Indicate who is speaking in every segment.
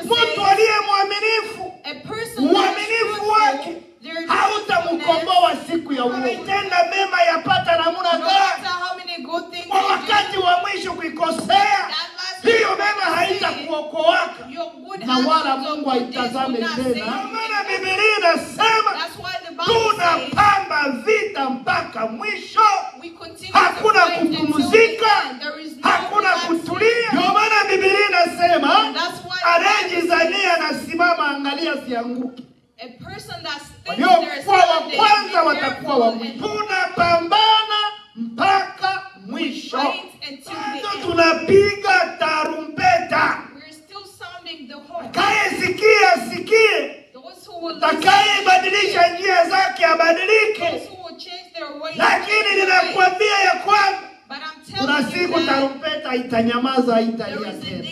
Speaker 1: Mtu aliye mwaminifu, uaminifu wake hautamkomboa siku ya uovu. Tenda mema yapata namna gani? Kwa wakati wa mwisho kuikosea, hiyo mema haitakuokoaka na wala Mungu haitazame tena. Maana Biblia inasema tunapamba vita mpaka mwisho. Hakuna kupumzika, hakuna kutulia. Ndio maana Biblia inasema anayejizania anasimama, angalia sianguke. Waliokuwa wa kwanza watakuwa wa mwisho. Tunapambana mpaka mwisho. Tunapiga tarumbeta. Kae sikia sikie. Atakayebadilisha njia zake abadilike. Lakini ninakwambia ya kwamba kuna siku tarumbeta itanyamaza, haitalia tena.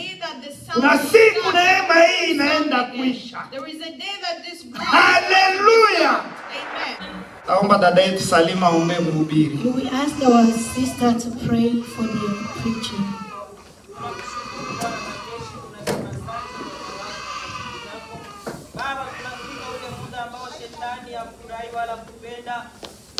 Speaker 1: Kuna siku neema hii inaenda kuisha. Hallelujah. Taomba dada yetu Salima aombe mhubiri.
Speaker 2: We ask our sister to pray for the preaching.
Speaker 3: Baba, tunafika ule muda ambao shetani hafurahi wala kupenda.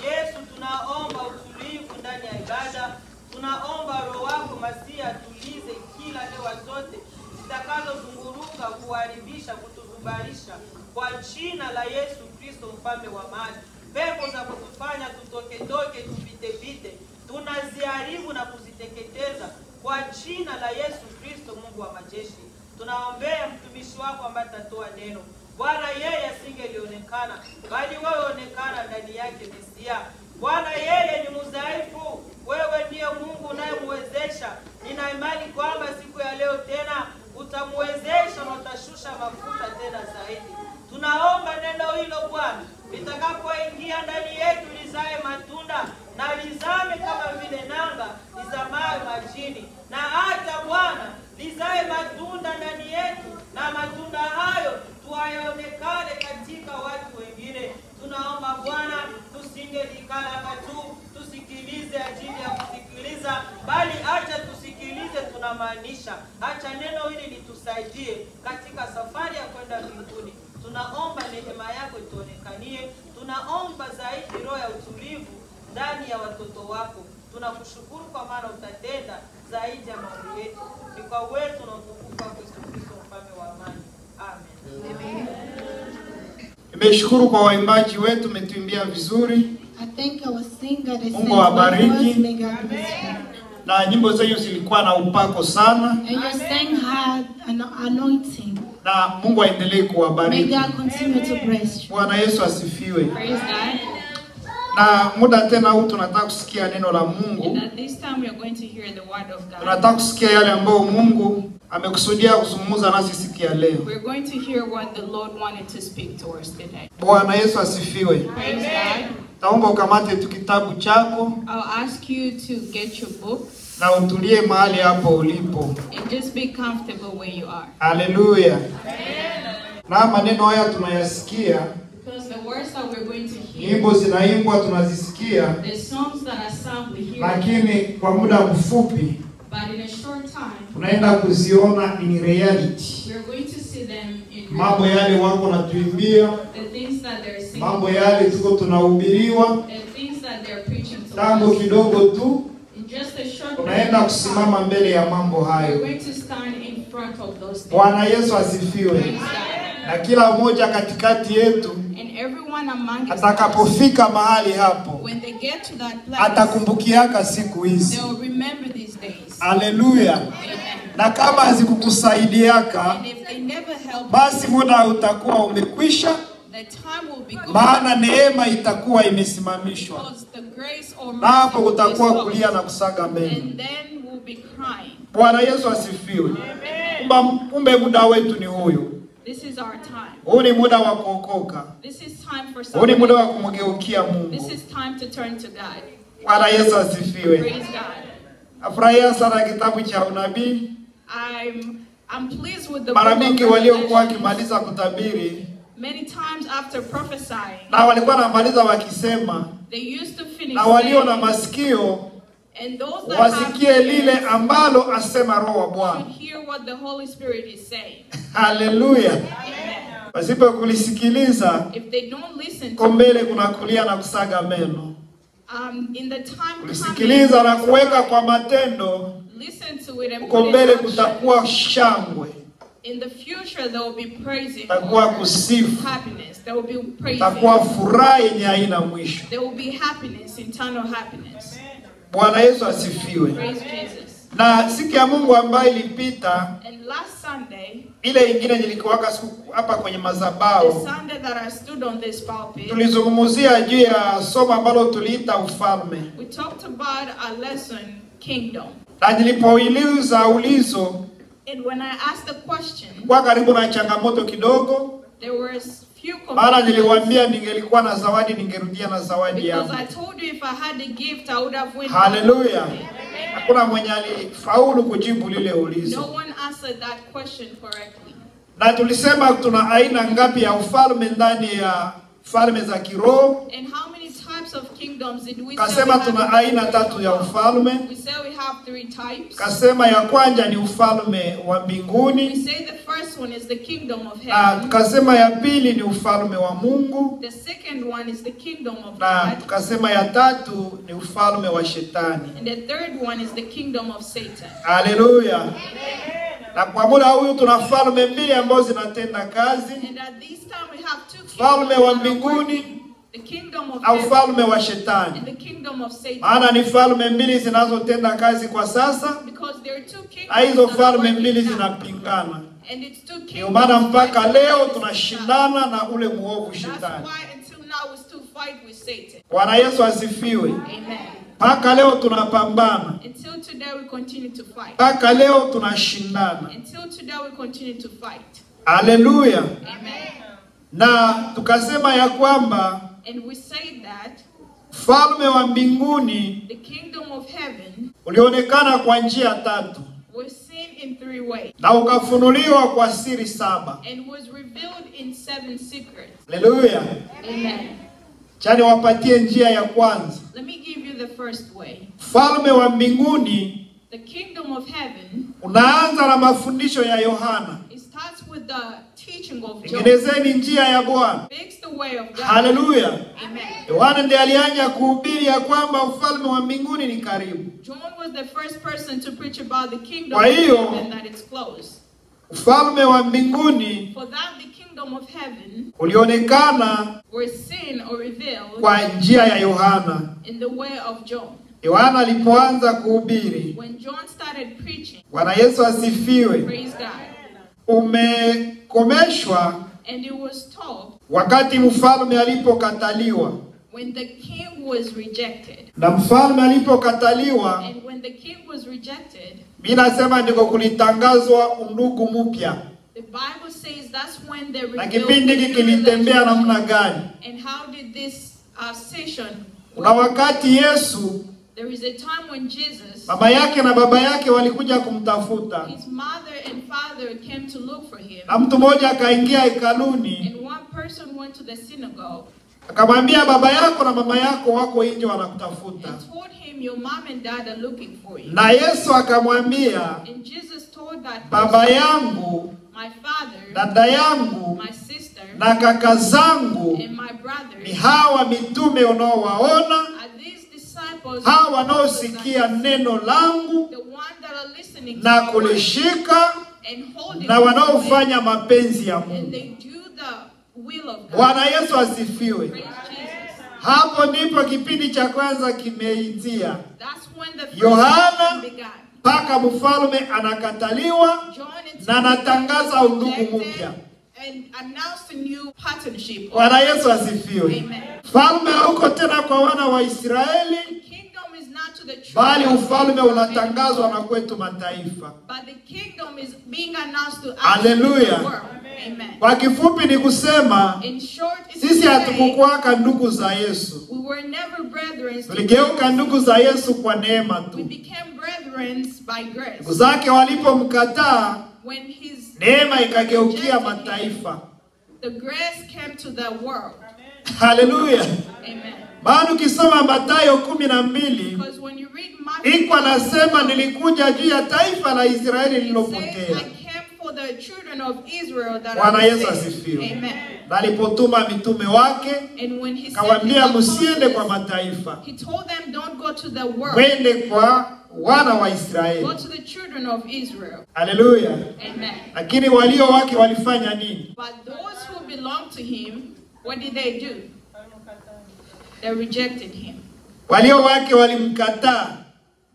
Speaker 3: Yesu, tunaomba utulivu ndani ya ibada. Tunaomba Roho wako Masia atulize kila hewa zote zitakazozunguruka kuharibisha, kutuzubarisha, kwa jina la Yesu Kristo mfalme wa amani. Pepo za kutufanya tutoke-toke, tupite-pite, tunaziharibu na kuziteketeza kwa jina la Yesu Kristo Mungu wa majeshi. Tunaombea mtumishi wako ambaye atatoa neno. Bwana, yeye asingelionekana, bali wewe onekana ndani yake Mesia. Bwana, yeye ni mudhaifu, wewe ndiye Mungu unayemwezesha. Nina imani kwamba siku ya leo tena utamwezesha na utashusha mafuta tena zaidi. Tunaomba neno hilo Bwana litakapoingia ndani yetu lizae matunda na lizame kama vile nanga lizamayo majini, na hata Bwana lizae matunda ndani yetu, na matunda hayo tuyaonekane katika watu wengine. Tunaomba Bwana tusingelikala tu tusikilize ajili ya kusikiliza, bali acha tusikilize tunamaanisha. Acha neno hili litusaidie katika safari ya kwenda mbinguni. Tunaomba neema yako ituonekanie. Tunaomba zaidi roho ya utulivu ndani ya watoto wako. Tunakushukuru kwa maana utatenda zaidi ya maombi yetu. Ni kwa uwezo na utukufu wako Yesu Kristo mfalme wa amani. Amen.
Speaker 1: Nimeshukuru kwa waimbaji wetu, umetuimbia vizuri.
Speaker 2: I thank our singer, they
Speaker 1: Mungu awabariki.
Speaker 2: sang well. May God bless you.
Speaker 1: Na nyimbo zenu zilikuwa na upako sana.
Speaker 2: And your song had an anointing.
Speaker 1: Na Mungu aendelee
Speaker 2: May
Speaker 1: kuwabariki.
Speaker 2: God continue to bless you.
Speaker 1: Bwana Yesu asifiwe.
Speaker 4: Praise God.
Speaker 1: Na muda tena huu tunataka kusikia neno la Mungu.
Speaker 4: And at this time we are going to hear the word of God.
Speaker 1: Tunataka kusikia yale ambayo Mungu amekusudia kuzungumza nasi siku ya leo.
Speaker 4: We're going to hear what the Lord wanted to speak to us today.
Speaker 1: Bwana Yesu asifiwe.
Speaker 4: Praise God.
Speaker 1: Taomba ukamate tu kitabu chako
Speaker 4: I'll ask you to get your book
Speaker 1: na utulie mahali hapo ulipo.
Speaker 4: and just be comfortable where you are.
Speaker 1: Haleluya. Na maneno haya tunayasikia,
Speaker 4: Because the words that we're going to hear,
Speaker 1: nyimbo zinaimbwa tunazisikia,
Speaker 4: the songs that are sung we hear,
Speaker 1: lakini kwa muda mfupi
Speaker 4: but in a short time
Speaker 1: tunaenda kuziona in reality.
Speaker 4: we are going to see them in
Speaker 1: Mambo
Speaker 4: reality.
Speaker 1: yale wako natuimbia,
Speaker 4: The things that they're singing,
Speaker 1: mambo yale tuko tunahubiriwa,
Speaker 4: the things that they're preaching to
Speaker 1: tangu
Speaker 4: us.
Speaker 1: kidogo tu
Speaker 4: In just a short period
Speaker 1: tunaenda
Speaker 4: of
Speaker 1: kusimama
Speaker 4: time,
Speaker 1: mbele ya mambo
Speaker 4: we're
Speaker 1: hayo.
Speaker 4: going to stand in front of those things.
Speaker 1: Bwana Yesu asifiwe.
Speaker 4: Praise God.
Speaker 1: Na kila mmoja katikati yetu
Speaker 4: And everyone among us,
Speaker 1: atakapofika mahali hapo
Speaker 4: when they get to that place,
Speaker 1: atakumbukiaka siku hizi.
Speaker 4: they'll remember these days.
Speaker 1: Haleluya.
Speaker 4: Amen.
Speaker 1: Na kama hazikukusaidiaka,
Speaker 4: And if they never help,
Speaker 1: basi muda utakuwa umekwisha,
Speaker 4: the time will be gone.
Speaker 1: maana neema itakuwa imesimamishwa,
Speaker 4: Because the grace or
Speaker 1: na hapo
Speaker 4: mercy will be
Speaker 1: kutakuwa
Speaker 4: stopped.
Speaker 1: kulia na kusaga meno.
Speaker 4: And then we'll be crying.
Speaker 1: Bwana Yesu asifiwe. Kumbe muda wetu ni huyu.
Speaker 4: This is our time.
Speaker 1: Huu ni muda wa kuokoka.
Speaker 4: This is time for
Speaker 1: Huu ni muda wa
Speaker 4: salvation.
Speaker 1: kumgeukia
Speaker 4: This
Speaker 1: Mungu.
Speaker 4: is time to turn to God.
Speaker 1: Bwana Yesu asifiwe.
Speaker 4: Praise God.
Speaker 1: Nafurahia sana kitabu cha unabii.
Speaker 4: I'm pleased with the
Speaker 1: Mara
Speaker 4: book of
Speaker 1: mingi waliokuwa
Speaker 4: Revelation.
Speaker 1: wakimaliza kutabiri
Speaker 4: Many times after prophesying,
Speaker 1: na walikuwa wanamaliza wakisema,
Speaker 4: they used to finish
Speaker 1: na walio na
Speaker 4: saying,
Speaker 1: masikio
Speaker 4: And those that have
Speaker 1: wasikie lile
Speaker 4: ears
Speaker 1: ambalo asema Roho wa Bwana.
Speaker 4: should hear what the Holy Spirit is saying.
Speaker 1: Haleluya!
Speaker 4: Amen.
Speaker 1: Pasipo kulisikiliza,
Speaker 4: If they don't listen
Speaker 1: ko
Speaker 4: to
Speaker 1: mbele kuna kulia na kusaga meno.
Speaker 4: in the time coming,
Speaker 1: Kulisikiliza na kuweka kwa matendo,
Speaker 4: listen to it and
Speaker 1: uko
Speaker 4: put it
Speaker 1: mbele
Speaker 4: in action.
Speaker 1: kutakuwa shangwe,
Speaker 4: In the future, there will be praising,
Speaker 1: kutakuwa
Speaker 4: or
Speaker 1: kusifu,
Speaker 4: happiness. There will be praising.
Speaker 1: kutakuwa furaha yenye haina mwisho.
Speaker 4: There will be happiness, eternal happiness.
Speaker 1: Bwana Yesu asifiwe.
Speaker 4: Praise Jesus.
Speaker 1: Na siku ya Mungu ambayo ilipita,
Speaker 4: And last Sunday,
Speaker 1: ile ingine nilikuwaka siku hapa kwenye
Speaker 4: the
Speaker 1: madhabahu,
Speaker 4: Sunday that I stood on this pulpit,
Speaker 1: tulizungumzia juu ya somo ambalo tuliita ufalme,
Speaker 4: we talked about a lesson, kingdom.
Speaker 1: na nilipouliza ulizo
Speaker 4: And when I asked the question,
Speaker 1: kwa karibu na changamoto kidogo,
Speaker 4: there was few
Speaker 1: maana
Speaker 4: confusions.
Speaker 1: niliwaambia ningelikuwa na zawadi ningerudia na zawadi
Speaker 4: Because
Speaker 1: yangu.
Speaker 4: I told you if I had a gift, I would have won.
Speaker 1: Haleluya! Hakuna mwenye alifaulu kujibu lile
Speaker 4: No
Speaker 1: ulizo.
Speaker 4: one answered that question correctly.
Speaker 1: Na tulisema tuna aina ngapi ya ufalme ndani ya falme za kiroho?
Speaker 4: And how many types of kingdoms did we say we
Speaker 1: Kasema
Speaker 4: have?
Speaker 1: tuna aina tatu ya ufalme.
Speaker 4: We say we have three types.
Speaker 1: Kasema ya kwanza ni ufalme wa
Speaker 4: We
Speaker 1: mbinguni,
Speaker 4: say the first one is the kingdom of
Speaker 1: na
Speaker 4: heaven.
Speaker 1: tukasema ya pili ni ufalme wa Mungu,
Speaker 4: The second one is the kingdom of
Speaker 1: na
Speaker 4: God.
Speaker 1: tukasema ya tatu ni ufalme wa shetani.
Speaker 4: And the third one is the kingdom of Satan.
Speaker 1: Haleluya! Na kwa muda huyu tuna falme mbili ambazo zinatenda kazi,
Speaker 4: And at this time we have two kingdoms
Speaker 1: ufalme wa
Speaker 4: that are
Speaker 1: mbinguni
Speaker 4: working. The kingdom of
Speaker 1: na
Speaker 4: heaven
Speaker 1: ufalme wa
Speaker 4: and
Speaker 1: shetani.
Speaker 4: the kingdom of Satan.
Speaker 1: Maana ni falme mbili zinazotenda kazi kwa sasa,
Speaker 4: Because there are two
Speaker 1: na
Speaker 4: kingdoms
Speaker 1: hizo
Speaker 4: that are
Speaker 1: falme
Speaker 4: working
Speaker 1: mbili
Speaker 4: now.
Speaker 1: zinapingana.
Speaker 4: And it's two
Speaker 1: Ndio
Speaker 4: kingdoms
Speaker 1: maana mpaka
Speaker 4: fighting
Speaker 1: leo
Speaker 4: against each other.
Speaker 1: tunashindana na ule muovu
Speaker 4: That's
Speaker 1: shetani.
Speaker 4: why until now we still fight with Satan.
Speaker 1: Bwana Yesu asifiwe.
Speaker 4: Amen.
Speaker 1: Mpaka leo tunapambana,
Speaker 4: Until today we continue to fight.
Speaker 1: mpaka leo tunashindana.
Speaker 4: Until today we continue to fight.
Speaker 1: Haleluya!
Speaker 4: Amen.
Speaker 1: Na tukasema ya kwamba
Speaker 4: And we say that
Speaker 1: ufalme wa mbinguni
Speaker 4: the kingdom of heaven
Speaker 1: ulionekana kwa njia tatu
Speaker 4: was seen in three ways
Speaker 1: na ukafunuliwa kwa siri saba.
Speaker 4: and was revealed in seven secrets.
Speaker 1: Haleluya!
Speaker 4: Amen.
Speaker 1: Chani wapatie njia ya kwanza.
Speaker 4: Let me give you the first way.
Speaker 1: Ufalme wa mbinguni
Speaker 4: The kingdom of heaven,
Speaker 1: unaanza na mafundisho ya Yohana,
Speaker 4: it starts with the teaching of John.
Speaker 1: tengenezeni njia ya Bwana.
Speaker 4: Fix the way of God.
Speaker 1: Haleluya!
Speaker 4: Amen.
Speaker 1: Yohana ndiye alianza kuhubiri ya kwamba ufalme wa mbinguni ni karibu.
Speaker 4: John was the first person to preach about the kingdom
Speaker 1: Kwa
Speaker 4: of
Speaker 1: hiyo,
Speaker 4: heaven that it's close.
Speaker 1: Ufalme wa mbinguni
Speaker 4: For that the kingdom of heaven
Speaker 1: ulionekana
Speaker 4: was seen or revealed
Speaker 1: kwa njia ya Yohana.
Speaker 4: in the way of John.
Speaker 1: Yohana alipoanza kuhubiri,
Speaker 4: When John started preaching,
Speaker 1: Bwana Yesu asifiwe,
Speaker 4: praise God,
Speaker 1: umekomeshwa
Speaker 4: and it was told
Speaker 1: wakati mfalme alipokataliwa.
Speaker 4: when the king was rejected.
Speaker 1: Na mfalme alipokataliwa,
Speaker 4: And when the king was rejected,
Speaker 1: mimi nasema ndiko kulitangazwa undugu mpya.
Speaker 4: the Bible says that's when they
Speaker 1: Na
Speaker 4: revealed
Speaker 1: kipindi
Speaker 4: the
Speaker 1: hiki
Speaker 4: new
Speaker 1: kilitembea
Speaker 4: relationship.
Speaker 1: namna gani?
Speaker 4: And how did this session
Speaker 1: Kuna wakati Yesu
Speaker 4: There is a time when Jesus,
Speaker 1: mama yake na baba yake walikuja kumtafuta,
Speaker 4: his mother and father came to look for him.
Speaker 1: na mtu mmoja akaingia hekaluni
Speaker 4: And one person went to the synagogue
Speaker 1: akamwambia, baba yako na mama yako wako nje wanakutafuta.
Speaker 4: and told him, your mom and dad are looking for you.
Speaker 1: Na Yesu akamwambia,
Speaker 4: And Jesus told that
Speaker 1: baba
Speaker 4: person,
Speaker 1: yangu,
Speaker 4: my father,
Speaker 1: dada yangu
Speaker 4: my sister,
Speaker 1: na kaka zangu
Speaker 4: and my
Speaker 1: ni
Speaker 4: brothers
Speaker 1: hawa mitume unaowaona,
Speaker 4: are these disciples,
Speaker 1: hawa wanaosikia neno langu
Speaker 4: the one that are listening to
Speaker 1: na
Speaker 4: my word
Speaker 1: kulishika
Speaker 4: and holding
Speaker 1: na
Speaker 4: on to it,
Speaker 1: wanaofanya mapenzi ya
Speaker 4: and
Speaker 1: Mungu.
Speaker 4: they do the will of God.
Speaker 1: Bwana Yesu asifiwe.
Speaker 4: Praise Jesus.
Speaker 1: Hapo ndipo kipindi cha kwanza kimeingia,
Speaker 4: That's when the first
Speaker 1: Yohana
Speaker 4: began.
Speaker 1: mpaka mfalme anakataliwa
Speaker 4: John and
Speaker 1: na anatangaza undugu
Speaker 4: rejected
Speaker 1: mpya.
Speaker 4: and announced a new partnership.
Speaker 1: Bwana Yesu asifiwe.
Speaker 4: Amen.
Speaker 1: Falme hauko tena kwa wana wa Israeli,
Speaker 4: Kingdom is not to the church,
Speaker 1: bali ufalme unatangazwa na kwetu mataifa.
Speaker 4: but the kingdom is being announced to us
Speaker 1: Hallelujah.
Speaker 4: in the world. Amen.
Speaker 1: Kwa kifupi ni kusema
Speaker 4: In short, it's to
Speaker 1: sisi
Speaker 4: say,
Speaker 1: hatukukuwaka ndugu za Yesu,
Speaker 4: we were never brethren.
Speaker 1: tuligeuka ndugu za Yesu kwa neema
Speaker 4: We
Speaker 1: tu.
Speaker 4: became brethren by
Speaker 1: Ndugu
Speaker 4: grace.
Speaker 1: zake walipomkataa,
Speaker 4: When his
Speaker 1: neema ikageukia mataifa.
Speaker 4: the grace came to the world.
Speaker 1: Haleluya!
Speaker 4: Amen.
Speaker 1: Maana ukisoma Mathayo 12
Speaker 4: Because when you read Matthew,
Speaker 1: iko anasema nilikuja juu ya taifa la Israeli
Speaker 4: it says,
Speaker 1: lililopotea.
Speaker 4: I came for the children of Israel that
Speaker 1: Bwana
Speaker 4: are
Speaker 1: Yesu
Speaker 4: lost.
Speaker 1: asifiwe.
Speaker 4: Amen.
Speaker 1: Na alipotuma mitume wake
Speaker 4: And when he sent
Speaker 1: kawaambia
Speaker 4: his
Speaker 1: msiende kwa
Speaker 4: apostles,
Speaker 1: mataifa,
Speaker 4: he told them, don't go to the world,
Speaker 1: mwende kwa wana wa Israeli.
Speaker 4: go to the children of Israel.
Speaker 1: Haleluya.
Speaker 4: Amen.
Speaker 1: Lakini walio wake walifanya nini?
Speaker 4: But those who belong to him, what did they do? They rejected him.
Speaker 1: Walio wake walimkataa.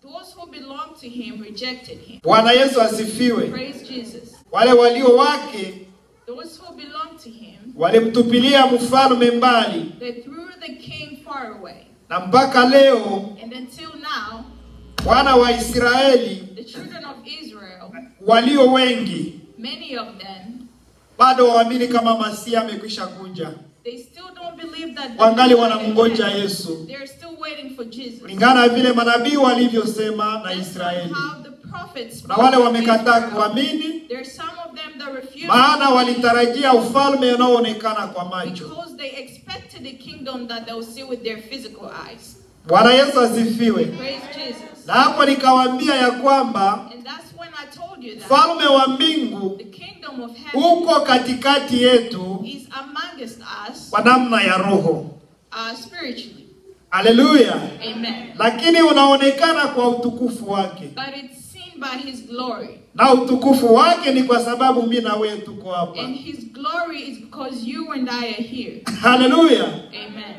Speaker 4: Those who belong to him rejected him.
Speaker 1: Bwana Yesu asifiwe.
Speaker 4: Praise Jesus.
Speaker 1: Wale walio wake
Speaker 4: Those who belong to him,
Speaker 1: walimtupilia mfalme mbali,
Speaker 4: they threw the king far away.
Speaker 1: na mpaka leo
Speaker 4: And until now,
Speaker 1: wana wa Israeli
Speaker 4: the children of Israel,
Speaker 1: walio wengi
Speaker 4: many of them,
Speaker 1: bado waamini kama Masia amekwisha kuja,
Speaker 4: they still don't believe that the
Speaker 1: wangali
Speaker 4: Messiah
Speaker 1: wanamngoja
Speaker 4: came.
Speaker 1: Yesu
Speaker 4: They're still waiting for Jesus.
Speaker 1: kulingana na vile manabii walivyosema na
Speaker 4: That's
Speaker 1: Israeli.
Speaker 4: how the prophets
Speaker 1: Na
Speaker 4: spoke
Speaker 1: wale
Speaker 4: of
Speaker 1: wamekataa
Speaker 4: Israel.
Speaker 1: kuamini,
Speaker 4: There are some of them that refused
Speaker 1: maana
Speaker 4: to believe
Speaker 1: walitarajia ufalme unaoonekana kwa macho.
Speaker 4: because they expected a kingdom that they'll see with their physical eyes.
Speaker 1: Bwana Yesu asifiwe.
Speaker 4: Praise Jesus.
Speaker 1: Na hapo nikawaambia ya kwamba
Speaker 4: And that's when I told you that
Speaker 1: ufalme wa mbingu
Speaker 4: the kingdom of heaven
Speaker 1: uko katikati yetu
Speaker 4: is amongst us
Speaker 1: kwa namna ya roho.
Speaker 4: Spiritually.
Speaker 1: Haleluya.
Speaker 4: Amen.
Speaker 1: Lakini unaonekana kwa utukufu wake,
Speaker 4: But it's seen by his glory.
Speaker 1: na utukufu wake ni kwa sababu mimi na wewe tuko hapa.
Speaker 4: And his glory is because you and I are here.
Speaker 1: Haleluya.
Speaker 4: Amen.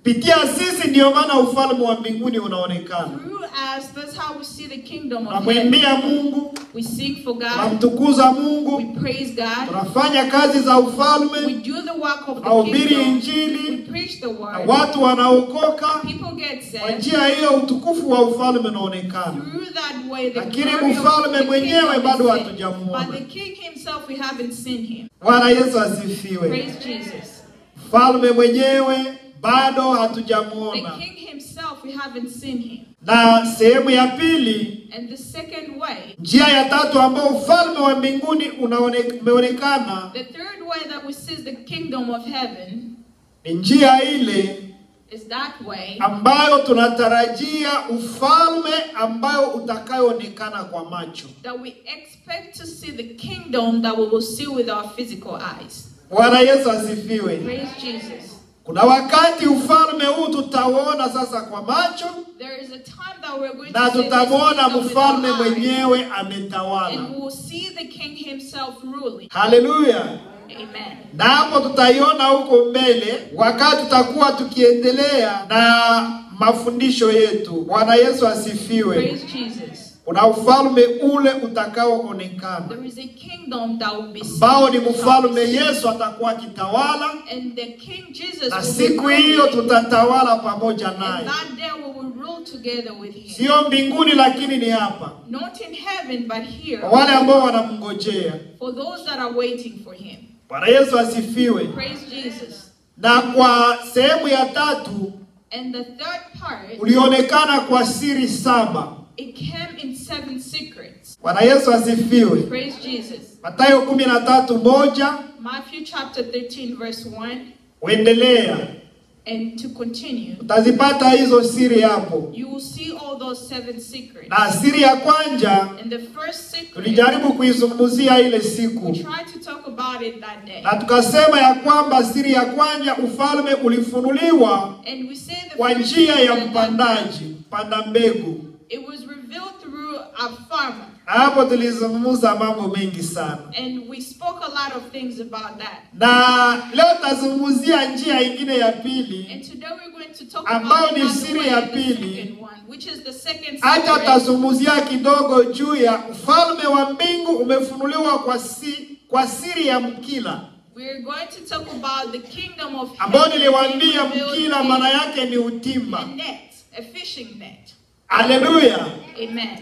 Speaker 1: Pitia sisi, ndiyo maana ufalme wa mbinguni unaonekana.
Speaker 4: Through us, that's how we see the kingdom of heaven.
Speaker 1: Tunamwimbia Mungu,
Speaker 4: We seek for God.
Speaker 1: tunamtukuza
Speaker 4: We
Speaker 1: Mungu,
Speaker 4: praise God.
Speaker 1: tunafanya kazi za
Speaker 4: We
Speaker 1: ufalme,
Speaker 4: do the work of the
Speaker 1: tunahubiri
Speaker 4: kingdom. We
Speaker 1: Injili
Speaker 4: preach the
Speaker 1: na
Speaker 4: word.
Speaker 1: watu wanaokoka.
Speaker 4: People get
Speaker 1: Kwa
Speaker 4: saved.
Speaker 1: njia hiyo utukufu wa ufalme unaonekana,
Speaker 4: Through that way, the
Speaker 1: lakini
Speaker 4: glory of
Speaker 1: mfalme
Speaker 4: the
Speaker 1: mwenyewe
Speaker 4: kingdom
Speaker 1: bado
Speaker 4: is seen.
Speaker 1: hatujamuona.
Speaker 4: But the king himself, we haven't seen him.
Speaker 1: Bwana Yesu asifiwe.
Speaker 4: Praise Jesus.
Speaker 1: Mfalme mwenyewe bado
Speaker 4: The
Speaker 1: hatujamuona.
Speaker 4: king himself, we haven't seen him.
Speaker 1: Na sehemu ya pili,
Speaker 4: And the second way,
Speaker 1: njia ya tatu ambayo ufalme wa mbinguni umeonekana
Speaker 4: the third way that we see the kingdom of heaven
Speaker 1: ni njia ile
Speaker 4: is that way
Speaker 1: ambayo tunatarajia ufalme ambayo utakayoonekana kwa macho.
Speaker 4: that we expect to see the kingdom that we will see with our physical eyes.
Speaker 1: Bwana Yesu asifiwe.
Speaker 4: Praise Jesus.
Speaker 1: Kuna wakati ufalme huu tutauona sasa kwa macho
Speaker 4: There is a time that we're going
Speaker 1: na
Speaker 4: to see this
Speaker 1: tutamwona
Speaker 4: kingdom with
Speaker 1: mfalme
Speaker 4: our eyes,
Speaker 1: mwenyewe ametawala.
Speaker 4: and we will see the king himself ruling.
Speaker 1: Haleluya.
Speaker 4: Amen.
Speaker 1: Na hapo tutaiona huko mbele wakati tutakuwa tukiendelea na mafundisho yetu. Bwana Yesu asifiwe.
Speaker 4: Praise Jesus.
Speaker 1: Kuna ufalme ule utakaoonekana
Speaker 4: There is a kingdom that will be seen.
Speaker 1: ambao ni mfalme Yesu atakuwa akitawala,
Speaker 4: And the King Jesus
Speaker 1: na
Speaker 4: will be
Speaker 1: siku hiyo
Speaker 4: ruling.
Speaker 1: tutatawala pamoja
Speaker 4: And
Speaker 1: naye,
Speaker 4: that day we will rule together with him.
Speaker 1: sio mbinguni, lakini ni hapa,
Speaker 4: Not in heaven, but here.
Speaker 1: kwa wale ambao wanamngojea.
Speaker 4: For those that are waiting for him.
Speaker 1: Bwana Yesu asifiwe.
Speaker 4: Praise Jesus.
Speaker 1: Na kwa sehemu ya tatu
Speaker 4: And the third part,
Speaker 1: ulionekana kwa siri saba.
Speaker 4: it came in 7 secrets.
Speaker 1: Bwana Yesu asifiwe.
Speaker 4: Praise Jesus.
Speaker 1: Mathayo 13:1
Speaker 4: Matthew chapter 13 verse 1
Speaker 1: uendelea,
Speaker 4: and to continue.
Speaker 1: utazipata hizo siri hapo.
Speaker 4: You will see all those 7 secrets.
Speaker 1: Na siri ya kwanza
Speaker 4: And the first secret,
Speaker 1: tulijaribu kuizungumzia ile siku,
Speaker 4: we tried to talk about it that day.
Speaker 1: na tukasema ya kwamba siri ya kwanza, ufalme ulifunuliwa
Speaker 4: And we say the
Speaker 1: kwa
Speaker 4: first
Speaker 1: njia ya
Speaker 4: secret that
Speaker 1: mpandaji, mpanda mbegu.
Speaker 4: it was revealed through a farmer.
Speaker 1: Na hapo tulizungumza mambo mengi sana,
Speaker 4: And we spoke a lot of things about that.
Speaker 1: na leo tazungumzia njia ingine ya pili,
Speaker 4: And today we're going to talk
Speaker 1: ambao
Speaker 4: about
Speaker 1: ni
Speaker 4: another
Speaker 1: siri
Speaker 4: way,
Speaker 1: ya
Speaker 4: the
Speaker 1: pili.
Speaker 4: second one, which is the second
Speaker 1: Hata
Speaker 4: secret.
Speaker 1: tazungumzia kidogo juu ya ufalme wa mbingu umefunuliwa kwa siri ya mkila,
Speaker 4: We're going to talk about the kingdom of
Speaker 1: ambao
Speaker 4: heaven
Speaker 1: niliwaambia
Speaker 4: being revealed
Speaker 1: mkila
Speaker 4: in
Speaker 1: maana yake ni utimba.
Speaker 4: a net, a fishing net.
Speaker 1: Haleluya.
Speaker 4: Amen.